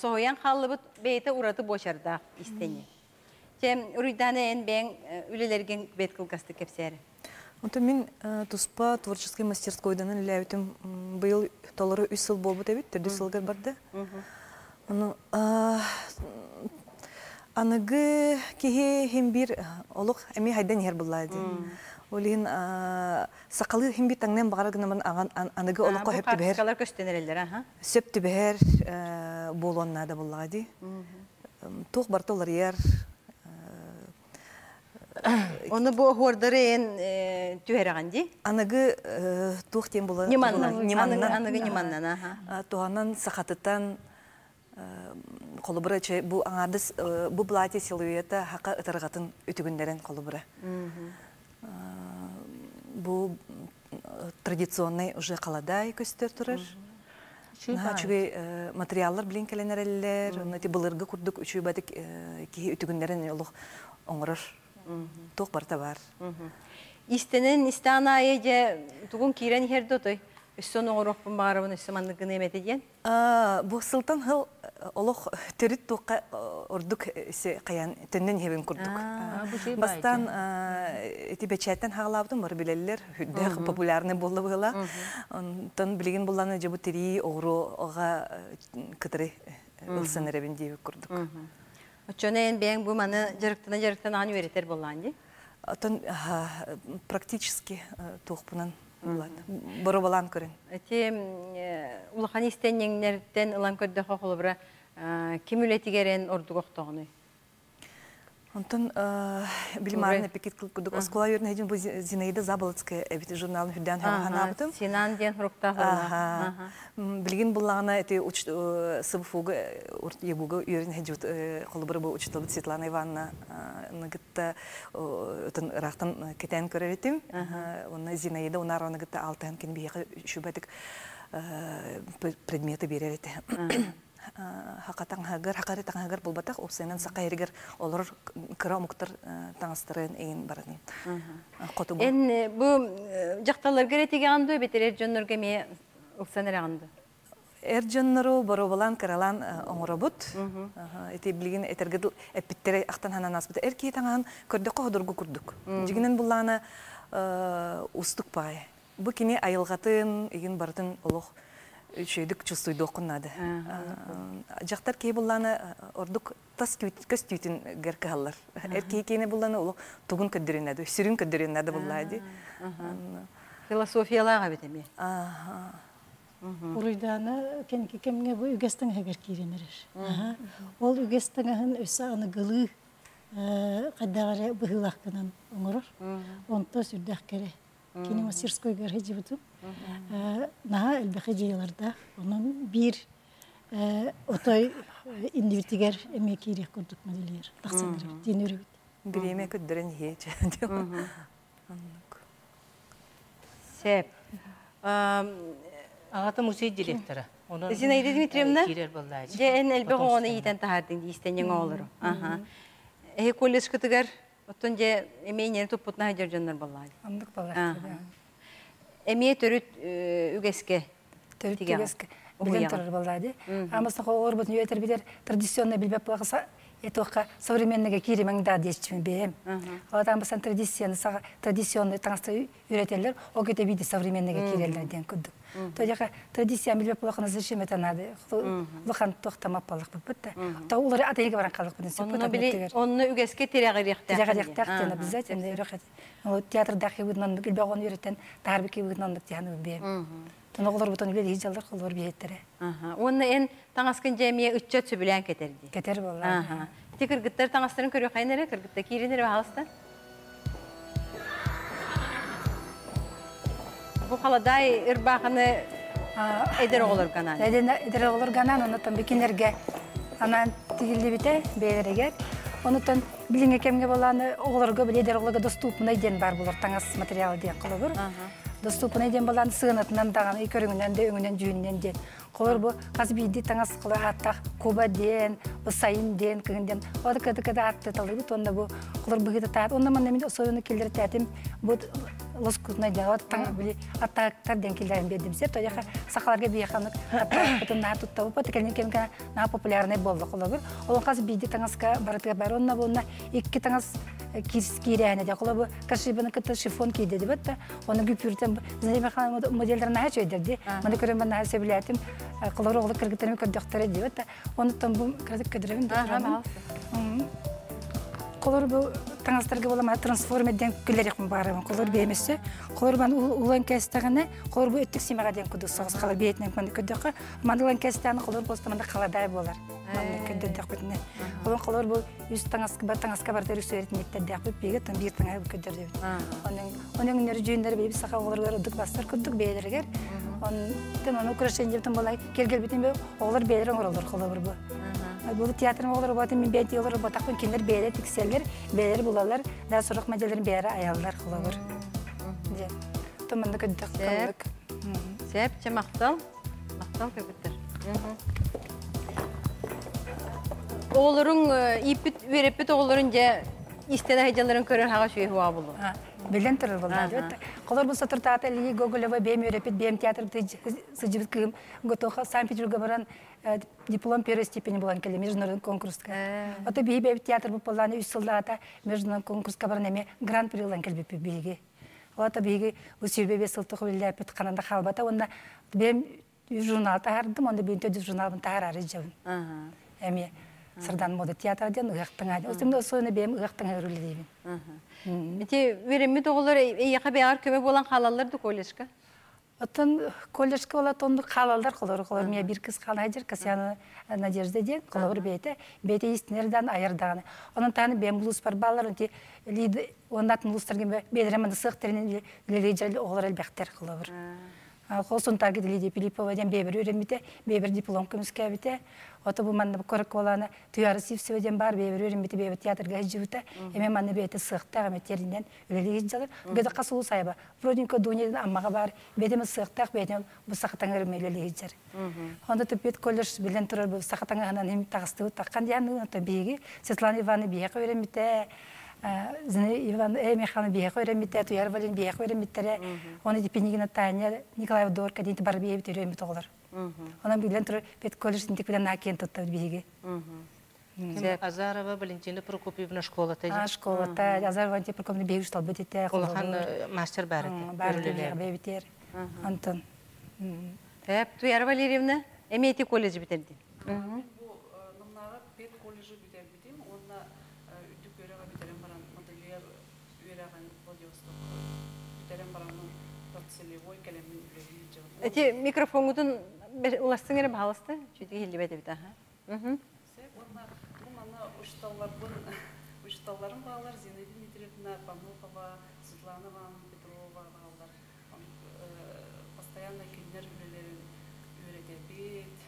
соһуйан хааллыбыт бэйэтэ ураты буочардаах истэни. Чэ, Уруйдаана эн бэйэҥ үлэлэргин бэт кылгастык кэпсээр. Онтон мин туспа творческий мастерскойданан үлээбитим быйыл толору үс сыл буолбут эбит, төрдүс сылгар барда. Ону аныгы киһи хим биир олох эмиэ хайдан иһэр буллаа дии. Ол иһин сахалыы хим биир таҥнан баҕара гынамын аныгы олоххо сөп түбэһэр. көстөн эрэллэр, аха. Сөп түбэһэр буолуон наада буллаҕа дии. Туох барыта уларыйар. Ону бу оһуордары эн түһэрэҕин дии? Аныгы туох диэн була? Ньыманнан. Ньыманнан. Аныгы ньыманнан, аха. Туһанан сахатытан холобура бу аҥаардас бу платье силуэта хака ытарҕатын үтүгүннэрэн холобура. Бу традиционный уже халадай көстөр турар. Наһаа үчүгэй материаллар билин кэлэн эрэллэр. Онно ити былыргы курдук үчүгэй батык киһи үтүгүннэрин олох оҥорор. Туох барыта бар. Истэнэн истээн аайы дьэ тугун киирэн иһэр да отой. Өссө оҥоруохпун баҕарабын, өссө маннык гыныам этэ диэн. Бу сылтан сыл олох төрүт туохха ордук хайаан төннөн иһэбин курдук. Бастаан ити бэчээттэн хаалаабытым бары билэллэр, үрдээх популярный буолла быһыла. Онтон билигин булланы дьэ бу тирии оҕуруоҕа кытары ылсан эрэбин диэбит курдук. Оччону эн бэйэҥ бу маны дьарыктана дьарыктана аҕан үөрэтэр буоллаҕын дии? Оттон практически туохпунан боробалаан көрөн. Ити улахан истэнньэҥнэртэн ылан көрдөхө холобура ким үлэтигэр эн ордук охтоҕунуй? Онтон билим эпикет курдук оскуола үөрэнэ бу Зинаида Заболоцкая эбит журналын үрдээн ханаабытым. Синан диэн хуруктаах. Билигин буллаҕына ити СБФУга ЕГУга үөрэнэ холобура бу учууталбыт Светлана Ивановна кытта ытын ыраахтан кэтээн көрөр этим. Онно Зинаида Унаровна кытта алтыһан кини биһиэхэ үчүгэйдик предметы биэрэр этэ. Хака таҥаһыгар, хакары таҥаһыгар буолбатах, уопсайынан саха эригэр олорор кыра омуктар таҥастарын эйин баратын. Хотугу. Эн бу дьахталларга эрэ тигэҕин дуо, эбэтэр эр дьоннорго эмиэ ылсан эрэҕин дуо? Эр дьоннору боруобалаан кыралаан оҥоробут. Ити билигин этэргэ эппиттэрэ ахтан ханан ааспыта. Эр киһи таҥаһын көрдөххө ходургу курдук. Дьигинэн буллаана устук баҕайы. Бу кини айылҕатын, игин барытын олох Үчүгэйдик чувствуйдуоххун наада. Дьахтар киһи буллаана ордук тас көстүүтүн гэр кыһаллар. Эр киһи киэнэ буллаана олох тугун көрдөрүөн наада, сүрүн көрдөрүөн наада буллаа дии. Философиялаах эбит эмиэ. Уруйдаана кэнники кэмҥэ бу үгэс таҥаһыгар киирэн эрэр. Ол үгэс таҥаһын өссө аныгылыы хайдах эрэ быһыылаах гынан оҥорор. Онто сүрдээх кэрэ. Кини мастерскойгар сылдьыбытым. Наһаа элбэх идеялардаах. Онон биир отой иннибитигэр эмиэ киириэх курдук модельер тахсан эрэр диэн үөрөбүт. Бириэмэ көрдөрөн иһиэ. Сеп. Аҕата музей директора. Зинаида Дмитриевна, дьэ эн элбэх оҕону иитэн таһаардыҥ диистэнньэҥ оҕолору. Эһи колледжкытыгар оттон дьэ эмиэ инньэни туппутуна сылдьар дьоннор буоллаҕа. Оннук буолар. Эмиэ төрүт үгэске. Төрүт үгэске. Билэн турар буоллаа дии. Амасна оҕорбутун үөтэр билэр традиционно билбэт буолаха этуохха современныйга кииримэҥ даа диэччибин бэйэм. Ол бастан традицияны саҕа традиционный таҥаста үөрэтэллэр, ол кете биирдэ современныйга киирэллэр диэн курдук. Тояха традиция билбэт буолахына зачем это надо? Улахан туохтамаппаллахпыт да. То улары атыйга баран қалықпын Онно били онно үгэске тирэҕириэхтээх. Тирэҕириэхтээх диэн обязательно үрэх. Ол театрдаах кыбытынан билбэҕон үөрэтэн таарбы кыбытынан диэн бэйэм. Тоно олор бутон үлэ дии холор биһеттере. Уонна эн таҥаскын дьэ эмиэ ыччат сөбүлээн кэтэр дии. Кэтэр буолла. Ити кыргыттар таҥастарын көрүөххайын эрэ, кыргытта киирин эрэ баһалыста. Бу халадаай ырбаахыны эдэр оҕолорго анаан. Эдэр оҕолорго анаан, оннуттан бикинерге анаан тигиллибитэ бэйэлэригэр. Онуттан билиҥҥи кэмҥэ буолааны оҕолорго били эдэр оҕолорго доступнай диэн баар булар таҥас материала диэн холобур. Доступнай диэн буолаан сыанатынан даҕаны көрүҥүнэн да өҥүнэн дьүһүнүнэн диэн. Холор бу хас биирдии таҥас холор ааттаах куба диэн, бу сайын диэн, кыһын диэн. Ол кыды кыды аатты талыбыт уонна бу холор быһыыта таат. Онно манна мин осойуну киллэртээтим бу лоскутунай диэн ол таҥ били аттаактар диэн киллэрэн биэрдим. Сеп тояха сахаларга биэханык аттаакпытын наһаа туттабыт. Кэлин кэмҥэ наһаа популярнай буолла холобур. Ол хас биирдии таҥаска барытыгар бар. Онно буонна икки таҥас киирээһинэ дэ. Холобу кашибаны кытта шифон киирдэ дебет да. Оны гүпүртен модельдер наһаа чөйдөрди. Маны көрөн мен наһаа сөбүлээтим. Колор оҕолор кыргыттарым көрдөхтөрө диэбит да. Онуттан бу кырдык көдөрөбүн да турамын. Колор бу таҥастарга була мана трансформер диэн күлэрихпин баарабын. Колор биэмэссе. Колор ман улан кэстэҕинэ, колор бу өттүк симэҕэ диэн кудус соҕус хала биэтинэн маны көрдөххө, маны улан кэстэҕинэ колор буоста маны халадаай буолар. Манна көрдөрдөхпүтүнэ. Олон колор бу үс таҥаска бар таҥаска бардар үсүөрэтиннэктэрдээхпит биигэ тон биир таҥаһы көрдөрдөбүт. Онон онон өнөр дьүүннэр биби саха оҕолоругар ордук бастар курдук бэйэлэригэр. Онтон ону украшениебытын болай келгелбитин бе оҕолор бэйэлэр оҥороллор холобур бу. Бу театр оҕолоро ботун мин бэйти олор ботакпын кинилэр бэйэлэр тиксэллэр, бэйэлэр булалар, да сорох моделлерин бэйэлэр аяллар холобур. Диэн. Томанна көрдөх кыллык. Сеп, чэ махтал. Махтал кыргыттар. Оҕолоруҥ ииппит, үөрэппит оҕолорун дьэ истэн айдьаларын көрөр хаҕа үчүгэй хуа булу. Билэн турар буолла. Холор бу сотуртаата Ильи Гоголева бэйэм үөрэппит бэйэм театр сылдьыбыт кыым готоха Санкт-Петербурга баран диплом первой степени булан кэллэ международный конкурска. Ото биһи бэйэбит театр буоллааны үс сыллаата международный конкурска баран эмиэ гран-при ылан кэлбиппит биһиги. Ото биһиги бу 25 сыл тухары үлэлээппит ханан да хаалбата уонна бэйэм журнал таһардым, онно биир төрдүс журналбын таһараары дьабын. Эмиэ Сардан мода театр диэн ыһыахтаҥа. Осумда осуона бэйэм ыһыахтаҥа өрүллэбин. Ити үөрэммит оҕолор эйиэхэ бэйэҕэр көмө буолан хаалаллар да колледжка? Оттон колледжка буола тоннук хаалаллар холору холор мия бир кыз хаалан дьэр Касьяна Надежда диэн холобур бэйэтэ бэйэтэ истинердан айардаҕаны. Онон тааны бэйэм улууспар бааллар онти лид уоннатын улуустарга бэйэлэрэ маны сыах тэринэн үлэлии оҕолор элбэхтэр холобур. Холсун таргет Лидия Пилипова диэн бэйэбэр үөрэммитэ, бэйэбэр диплом көмүскээбитэ. Ото бу манна Короколаны Туяра Сивцева диэн баар бэйэбэр үөрэммитэ, бэйэбэр театрга сылдьыбыта. Эмэ манна бэйэтэ сыахтаах, эмэ теринэн үлэлии сылдьалар. Бэйэтэ хас улус айба. Вроде Дуня диэн Аммаҕа баар, бэйэтэ сыахтаах, бэйэтэ бу саха таҥара үлэлии сылдьар. Онно Тупит колледж билэн турар бу саха таҥаһынан им таҕыстыбыт таххан диэн онтон биһиги Светлана Ивановна биһиэхэ үөрэммитэ, Иван Михайловна биһиэхэ үөрэммитэ, Туяр Валин биһиэхэ үөрэммиттэрэ. Оны Пинигина Таня, Николаева Дорка диэн бары биһиэбит үөрэммит оҕолор. Онон билэн турар педколледж интик билэн наакиен туттабыт биһиги. Азарова Валентина Прокопьевна школата. Школата Азарова Валентина Прокопьевна биһиги шталбыт этэ. Улахан мастер бар этэ. Бар бэбитер. Антон. Эп, Туяра Валерьевна, эмиэ ити колледжы бүтэрдин. Бу Намнааҕы пед колледжы бүтэрбитим уонна үрдүк үөрэҕи бүтэрэн баран модельер үөрэҕин Владивостокка бүтэрэн бараммын целевой кэлэммин үлэлии сылдьабын. Эти микрофоҥҥутун уластыҥ эрэ баһаалыста. Чүтүк иһиллибэт эбит аха. Уонна бу манна учууталларбын учууталларым бааллар Зинаида Дмитриевна Панухова, Светлана Ивановна Петрова бааллар. Постоянно кинилэр үлэлэрин үөрэтэбит.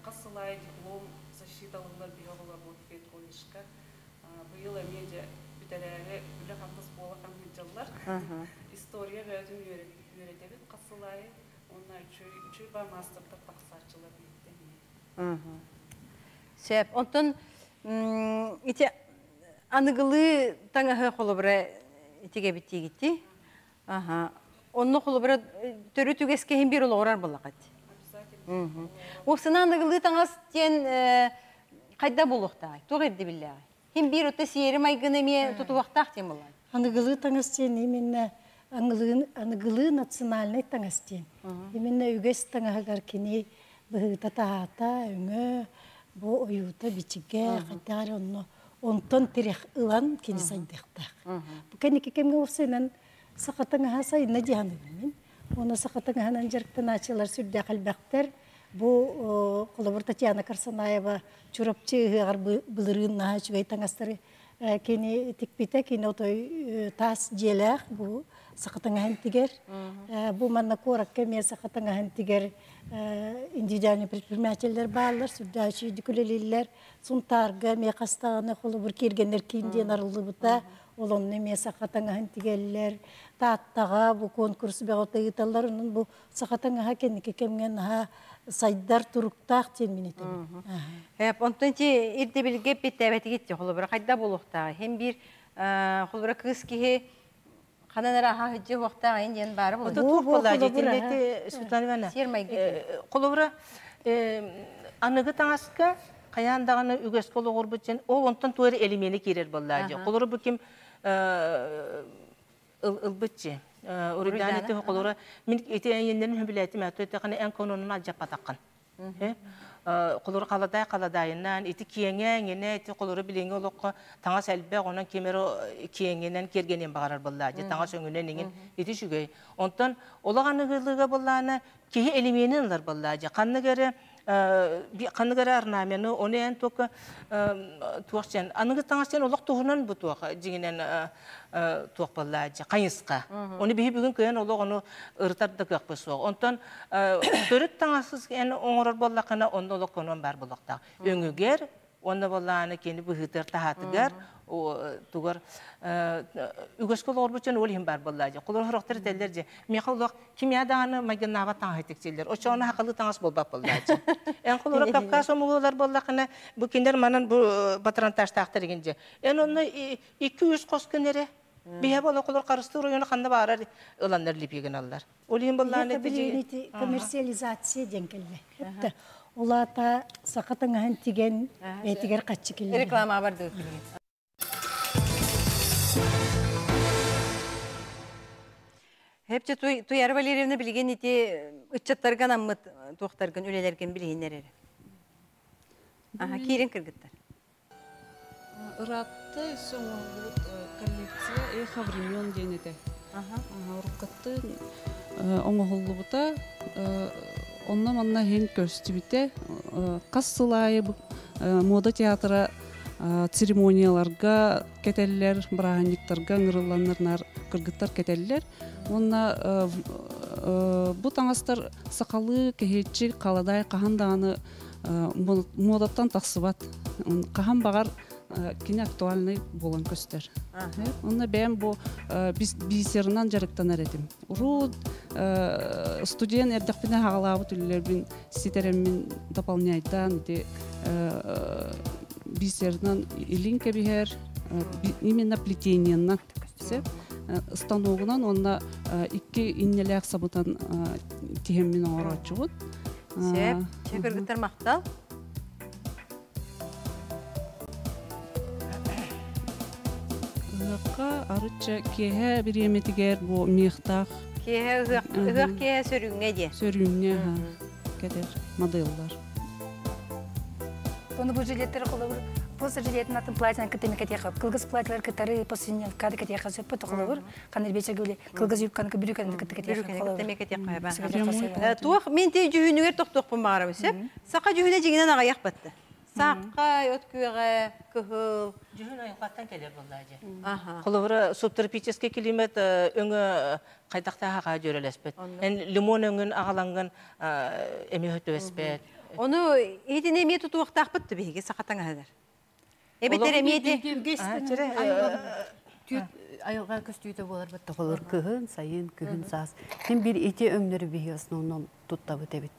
Хас сыл аайы диплом защита ылыллар биһи оҕолорбут педколледжка. Быйыл эмиэ дьэ бүтэрээри үлэ-хамнас буола хамныйдьаллар. История бэйэтин үөрэтэбит хас сыл аайы. Уонна үчүгэй баа маастардар тахсааччылар биһиттэн. Сөп. Онтон ити аныгылыы таҥаһы холобура итигэбит диигитти. Аха. Онно холобура төрүт үгэскэ иһин биир олоҕурар буоллахат. Уопсана аныгылыы таҥас диэн хайда буолуохтааҕый? Туох ирдэбиллээҕий? Ким биир отто сиэри майгыны эмиэ тутуһуохтаах диэн буоллаҕай? Аныгылыы таҥас диэн именно аныгылыы национальнай таҥас диэн. Именно үгэс таҥаһыгар кини быһыыта-таһаата, өҥө, бу ойуута-бичигэ, хайдах эрэ онно онтон тирэх ылан кини сайдыахтаах. Бу кэнники кэмҥэ уопсайынан саха таҥаһа сайынна дии саныыбын мин. Уонна саха таҥаһынан дьарыктанааччылар сүрдээх элбэхтэр. Бу холобур Татьяна Карсанаева Чурапчы ыһыаҕар былырыын наһаа үчүгэй таҥастары кини тикпитэ. Кини отой таас дьиэлээх бу саха таҥаһын тигэр. Бу манна куоракка эмиэ саха таҥаһын тигэр индивидуальный предпринимателлэр бааллар, сүрдээх үчүгэйдик үлэлииллэр. Сунтаарга эмиэ хастаҕына холобур кииргэннэр киин диэн арыллыбыта. Ол онно эмиэ саха таҥаһын тигэллэр. Тааттаҕа бу конкурс бөҕөтө ыыталлар. Онон бу саха таҥаһа кэнники кэмҥэ наһаа сайдар туруктаах диэн мин этэбин. Онтон ити ирдэбилгэ эппиэттээбэтигит дии холобура хайда буолуохтааҕый? Һин биир холобура кыыс киһи ханан эрэ аһаа сылдьыа уохтаах ин диэн баара буолуо. Туох буолла дии Светлана Ивановна? Сиэр майгы. Холобура аныгы таҥаска хайаан даҕаны үгэскэ олоҕурбут дьэн ол онтон туох эрэ элемени киирэр буоллаа дии. Холобура бу ким ылбытчы. Уруйдаан ити холобура мин ити эйиэннэрин хөбүлээтим ато этэххинэ эн кононун алдьаппатаххын. Холобура халадаай халадаайынан ити киэҥэ эҥинэ ити холобура билиҥҥи олоххо таҥас элбэх онон ким эрэ киэҥинэн киэргэниэн баҕарар буоллаа дьэ таҥас өҥүнэн иҥин ити үчүгэй. Онтон олох аныгылыга буоллаана киһи элеменин ылар буоллаа дьэ ханнык эрэ ханнык эрэ орнамены ону эн туохка туох дьэн аныгы таҥас диэн олох туһунан бу туох дьиҥинэн туох буоллаа дьэ хайысха ону биһи бүгүн кыайан олох ону ырытар да кыахпыт суох онтон төрүт таҥасыз эн оҥорор буоллаххына онно олох конон баар буолуохтаах өҥүгэр уонна буоллаҕына кини быһыытыгар таһаатыгар тугар үгэскэ олоҕорбут дьон ол иһин баар буоллаа дьэ холор сорохтор этэллэр дьэ миэхэ олох кимиэ даҕаны майгыннаабат таҥаһы тиксиллэр оччоҕуна хахалыы таҥас буолбат буоллаа дьэ эн холоро Кавказ омугулар буоллаххына бу кинилэр манан бу патронтажтаахтар игин дьэ эн онно икки үс хос күн эрэ биһэ буола холор харыстыыр ойону ханна баарар ыланнар липи гыналлар Ол иһин былаан этэ коммерциализация диэн кэллэ. Улаата саха таҥаһын тигэн бэйэтигэр хаччы киллэрэр. Реклама бардыбыт билигин. Хепче Туяра Валерьевна билигин ити ыччаттарга анаммыт туохтаргын үлэлэргин билиһиннэр эрэ. Аха киирин кыргыттар. Ыраатта өссө оҥоһуллубут коллекция «Эхо времен» диэн этэ. Уруккаттан оҥоһуллубута. Онно-манна иһин көрүстүбүтэ. Хас сыл аайы мода театра церемонияларга кэтэллэр, бырааһынньыктарга ыҥырылланнар наар кыргыттар кэтэллэр. Уонна бу таҥастар сахалыы кэһиэччи халадаай хаһан даҕаны муодаттан тахсыбат. Хаһан баҕар кини актуальный буолан көстөр. Онно бэйэм бу бисерынан дьарыктанар этим. Урут студент эрдэхпинэ хаҕалаабыт үлэлэрбин ситэрэммин дополняйдаан ити бисерынан илин кэбиһэр, именно плетениеннан станогунан уонна икки иннэлээх сабытан тиһэммин оҥорооччубут. Сөп. Чэ кыргыттар махтал. Ыһыахха арычча киэһэ бириэмэтигэр бу миэхтаах Киэһэ ыһыах ыһыах киэһэ сөрүүҥҥэ диэ. Сөрүүҥҥэ аха. Кетер моделлар. Оны бу жилеттер холобур, после жилеттин атын платьяны кытыми кетеха. Кылгыз платьялар кытары после кады кетеха сөп холобур. Каныр бече гүле кылгыз юбканы бүрүкән кыты кетеха холобур. Бүрүкән кетеха ба. Туох мен те жүһүнүгер токтокпун баарабы сөп. Сака жүһүнө жигинен агаяк батты. Сакка өткүгө кыһыл. Жүһүн айылгаттан келер боллажы. Холобура субтропический климат өңө кайдакта хага жөрөлөспөт. Эн лимон өңүн агаланган эми өтөспөт. Ону этине эме тутуактаакпыт биһиги сакатаң аһыдар. Эбетер эмиэти Айылға көстүйті болар бітті қолыр күхін, сайын, күхін саас. Хем бір ити өңнері бігі основном туттабы тебит.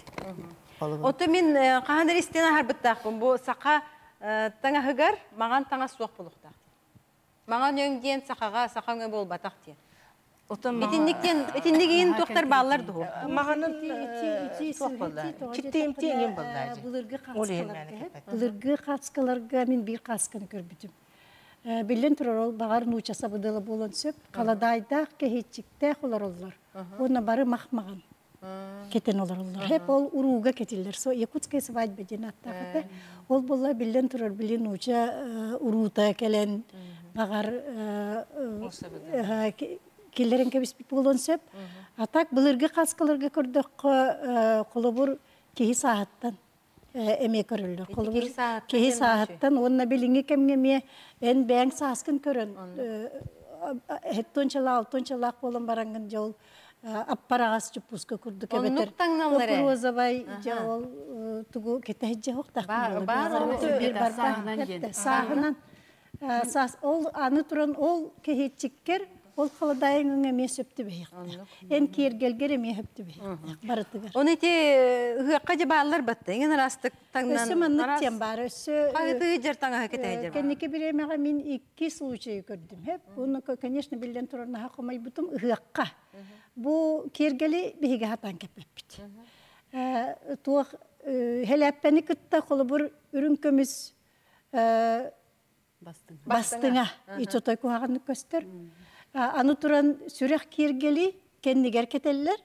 Ото мен кахандар истен ахарбыттаакпын. Бу сака таңаһыгар маған таңа суақ болуқтаақ. Маған өңден сақаға сақа өңө болбатақ ден. Итинниктен итиннигин туктар баалар дуһу. Маганын суақ болла. Киттейм теңем болла. Былыргы каскаларга мен бир касканы көрбүтүм. Билен турар ол багар нучаса быдылы болон сөп, каладайдах кехитчиктех олар олар. Оны бары махмаган кетен олар олар. Хеп ол уруга кетилер. Со якутская свадьба ден аттахата. Ол болла билен турар билен нуча урута келен багар келлерин кебиспит болон сөп. А так былыргы каскаларга көрдөк колобур кихи сааттан эме көрүлдү. Колобур кихи сааттан онна билинги кемге эн бәң сааскын көрөн. Хеттон чала алтон чалак болон барангын жол аппарагас чупуска курдук эбетер. Розовай жол тугу кетеже хоктак. Бар саагынан. Саас ол аны туран ол кехитчиккер ол халадайыңың эме сөптү бейхтер. Эн кергелгер эме хөптү бейхтер. Барытыгар. Оны те ыгакка же баалар батты. Эңен арастык таңнан. Өсө маннык тем бар. Өсө Кайты жер таңа кете жер. Кеннеке биремеге мен икки случай көрдүм. Хеп, уну, конечно, билден туран хакымай бутум ыгакка. Бу кергели биһиге хатан кеппеппит. Туох хелеппени кытта холобур үрүн көмүс бастыңа ичотой куһаганны көстөр. Аны туран сүрэх киргели кеннигер кетеллер,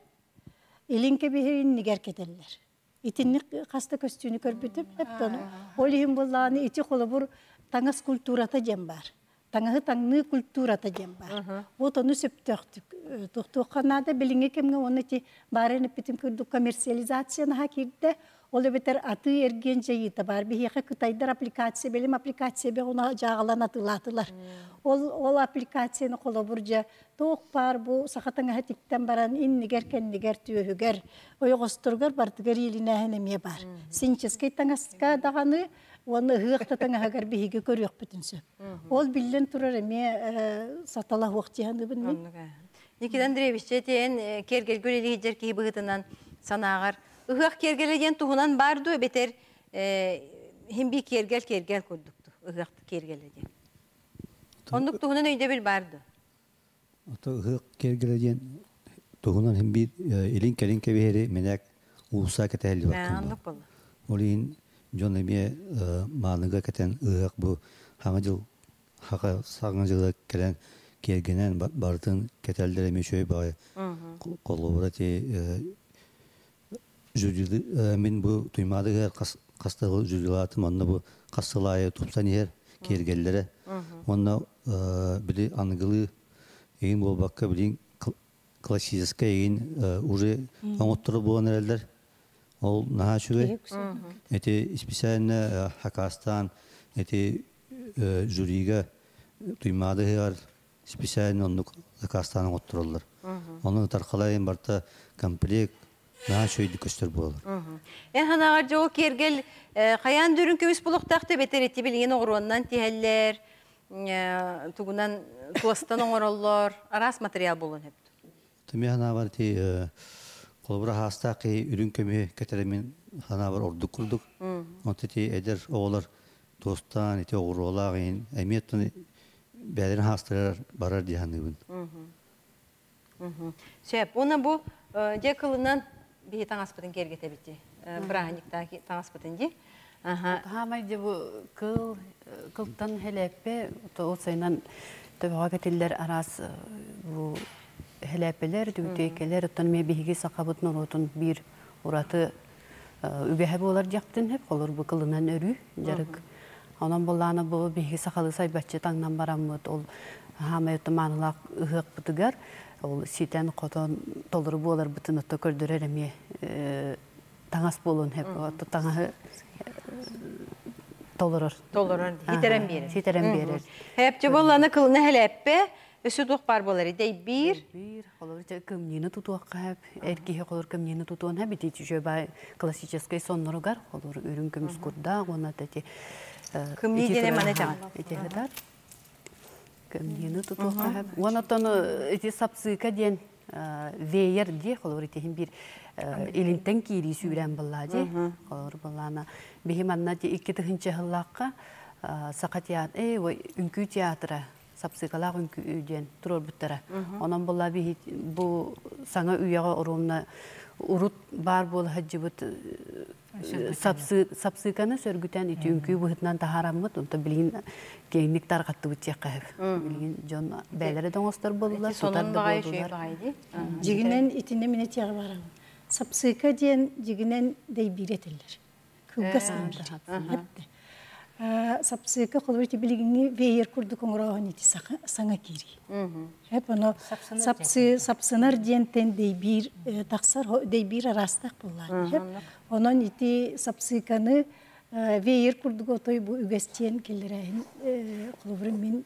илинке бихирин нигер кетеллер. Итинни хаста көстүүнү көрбүтүп, хеп тону. Ол иһин буллааны ити холобур таңас культурата дем бар. Таңаһы таңны культурата дем бар. Вот ону сөптөхтүк. Тухтуханада билинге кемге оны ти барын питим күрдүк коммерциализацияны хакирде. Ол бетер аты эрген жайыта бар. Бихеке Кытайдар аппликация, белим аппликация бе она жагалан атылатылар. Ол аппликацияны колобуржа тоқ бар бу сахатаңа хатиктен баран иннигер кеннигер түйөгөр ойгостургар бартыгар илинәһен эме бар. Синческий таңаска даганы оны ыгыкта таңагар биһиге көрүк бүтүнсө. Ол биллен турар эме сатала хуактиһаны бин мен. Никита Андреевич, жетен кергел гүлели жер ки быгытынан санаагар. Ыгак кергелеген туһунан барду бетер химби кергел кергел курдукту. Ыгак кергелеген. Ондук туһунан өйдө бил барды. Ото ыгак кергелеген туһунан химби илин келин кебери менек улса кетели баккан. Ондук болду. Олин жон эме мааныга кетен ыгак бу хаңа жыл хака саңа жылы келен кергенен бардын кетелдер эме чөй бай колобура ти журили мен бу туймадыгар кастагы журилатым онна бу кастылайы тупсан ер кергеллере онна били ангылы эң болбакка билин классическая эң уже оңоттуру болгон эрелер ол наха чүбе эти специально хакастан эти жюриге туймадыгар специально оннук закастан оңоттураллар. Оны таркалайын барта комплект наха чөйдү көстөр болор. Эн ханага жоо кергел каян дүрүн көмүс булуктакты бетер эти билген оңоруоннан тиһеллер, тугунан туостан оңороллор, арас материал болон хеп. Түме хана бар ти колбура хаста ки үрүн көмү кетеремен хана бар ордук курдук. Онты ти эдер оолар туостан эти оңоруолагын эмиеттен бәдерин хастырар барар диханыбын. Сөп, оны бу же кылынан бихи таңаспытын кергете битти. Браһаникта таңаспытын ди. Хамай де бу кыл кылтан хелеппе то сайнан төбөга кетиллер арас бу хелеппелер дүтекелер оттон ме биһиги сакабыт норотун бир ураты үгэһэ буолар диэхпитин сөп. Холобур бу кылынан өрүү дьарык. Онон буоллаҕына бу биһиги сахалыы сайбаччы таҥнан бараммыт ол хаамай маанылаах ыһыахпытыгар ол ситэн-хотон толору буоларбытын отто көрдөрөр эмиэ таҥас буолуон сөп. Отто таҥаһы толорор. Толорор, ситэрэн биэрэр. Ситэрэн биэрэр. Хэпче буолланы кылына хэлэппе, өссө туох баар буолар дэйбиир. Биир, холобур, кымньыыны тутуохха сөп. Эр киһи холобур кымньыыны тутуон сөп. Ити үчүгэй классическай сонноругар, холобур, үрүҥ көмүс курдаах уонна ити Кымньыы диэн маны этэҕин. Ити хытар. Кымньыыны тутуохха сөп. Уонна оттон ити сапсыыка диэн веер дии, холобур, итиһин биир илинтэн киирии сүүрэн буллаа дии. Холобур, буллаана биһи манна 2 тыһыынча сыллаахха Саха театр, үҥкүү театра сапсыыкалаах үҥкүү диэн туруорбуттара. Онон булла биһи бу саҥа үйэҕэ оруомна урут баар буола сылдьыбыт сапсыыканы сөргүтэн ити үҥкүү быһытынан таһаараммыт, онто билигин киэҥник тарҕаттыбыт диэххэ сөп. Билигин дьон бэйэлэрэ да оҥостор буоллулар, тутар да буоллулар. Дьигинэн итинне мине тиэҕи барабын. Сапсыыка диэн дьигинэн дэйбиир этиллэр. Кылгас дэйбиир. Сапсыыка холобур ити билигиҥҥи веер курдук оҥорооһун ити саҥа киирии. Эп оно сапсы сапсынар диэнтэн дэйбиир тахсар дэйбиир араастаах буоллаах. Онон ити сапсыыканы веер курдук отой бу үгэстиэн киллэрээһин холобур мин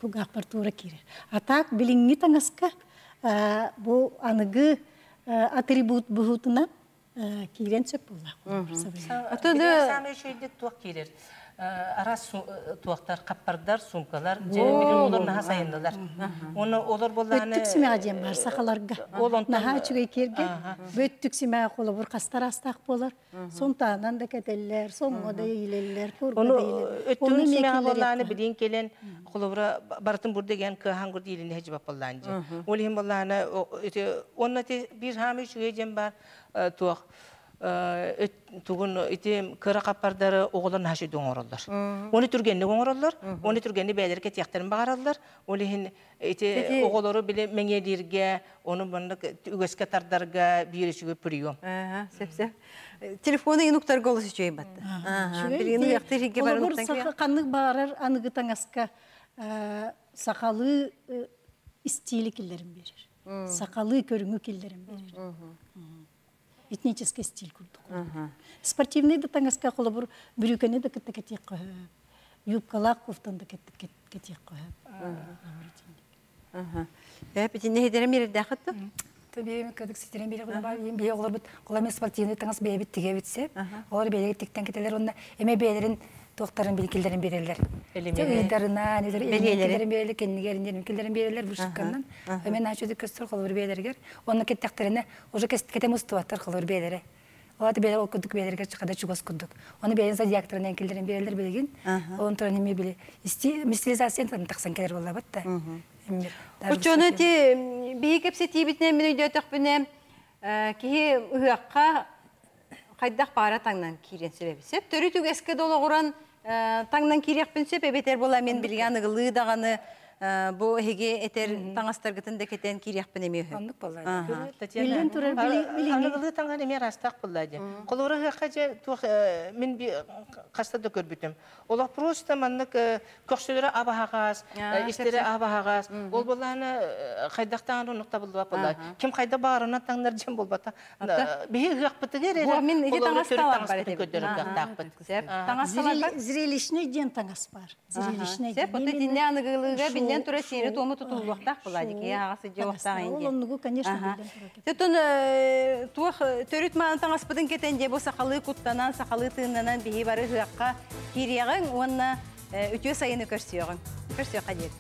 кулгаахпар туора киирэр. А так билиҥҥи таҥаска бу аныгы атрибут быһыытынан киирэн сөп буоллаах. Саамай үчүгэйдик туох киирэр? Араас туохтар, хаппардар, суумкалар, олор наһаа сайыннылар. Оны олор боллааны Өттүк симэҕэ диэн бар сахаларга. Наһаа үчүгэй киэргэ. Бөттүк симэҕэ холобур хастар астаах буолар. Сонтаанан да кэтэллэр, соҥҥо да иилэллэр, курга да иилэллэр. Өттүгүн симэҕэ боллааны билин келен холобура барытын бурда ген кыахан гур диилин хежи баппаллаан же. Ол иһин боллааны онна ти бир хаамы үчүгэй дьэн бар туох тугун ити кыра каппардары оҕолор наһаа үчүгэй оҥороллор. Оны түргэнник оҥороллор, оны түргэнник бэйэлэрэ кэтиэхтэрин баҕараллар. Ол иһин ити оҕолору биле мэҥиэлииргэ, ону маннык үгэскэ тардарга биир үчүгэй прием. Сөп-сөп. Телефону инуктарга олус үчүгэй батта. Билигин ыйахтыр хигге барын уктан Ханнык баарар аныгы таҥаска сахалыы стили киллэрин берер. Сахалыы көрүҥү киллэрин берер. Этнический стиль курдук. Спортивный да таҥаска холобур бүрүүкэни да кытта кэтиэх көһө. Юбкалаах кофтан да кэтиэх көһө. Эп итинне хидере мирдәхытты. Табием кадык ситерен бире гына бар, бие олар бит, олар спортивный таңас бие бит тиге битсе. Олар бие тиктен кетелер онна эме биелерин туохтарын билкилдерин берелер. Ыйдарына, нелер элементкилерин берелер, кеннигерин килдерин берелер вышивканнан. Эме начуды көстөр холор биелергер. Онна кеттектерине уже кетем устубаттар холор биелере. Олар биелер ол кудук биелерге чыкада чугас кудук. Оны биелен зодиактарынан килдерин берелер билген. Onun туран эме биле. Стилизация тахсан келер болла батта. Учону ти биһи кэпсэтиибитинэн мин өйдөөтөхпүнэ киһи ыһыахха хайдах баара таҥнан киирэн сөбөбү. Сөп төрүт үгэскэ долоҕуран таҥнан киириэхпин сөп эбэтэр була мен билигэн ыгылыы даҕаны бу эһиги этер таҥастаргытын да кетен киириэхпин эмиэ үһү. Оннук болла. Биллэн турар Аныгылыы таҥан эмиэ араастаах булла дии. Холобура ыһыахха дьэ туох мин хаста да көрбүтүм. Олох просто маннык көхсүлөрө абаһаҕас, истэрэ абаһаҕас. Ол боллааны хайдахтаан оннук табыллыбат болла. Ким хайда баарынан таҥнар дьэн болбата. Биһи ыһыахпытыгар эрэ Мин ити холобура таҥас төрүт талар бар таҥаспытын этебит. көрдөрөр Таҥас талар бар. Зрелищный диэн таҥас бар. Зрелищный. Сөп, отой тинне аныгылыга биллэн тура сиэри туому тутуллуохтаах була дики аҕасы дьуохтаах Ол инди. оннугу, конечно, биллэн турар. Төтөн туох төрүт маан таҥаспытын кетен же бу сахалыы куттанан, сахалыы тыыннанан биһи бары ыһыахха киириэҕиҥ уонна үтүө сайыны көрсүөҕүҥ. Көрсүөххэ диэри.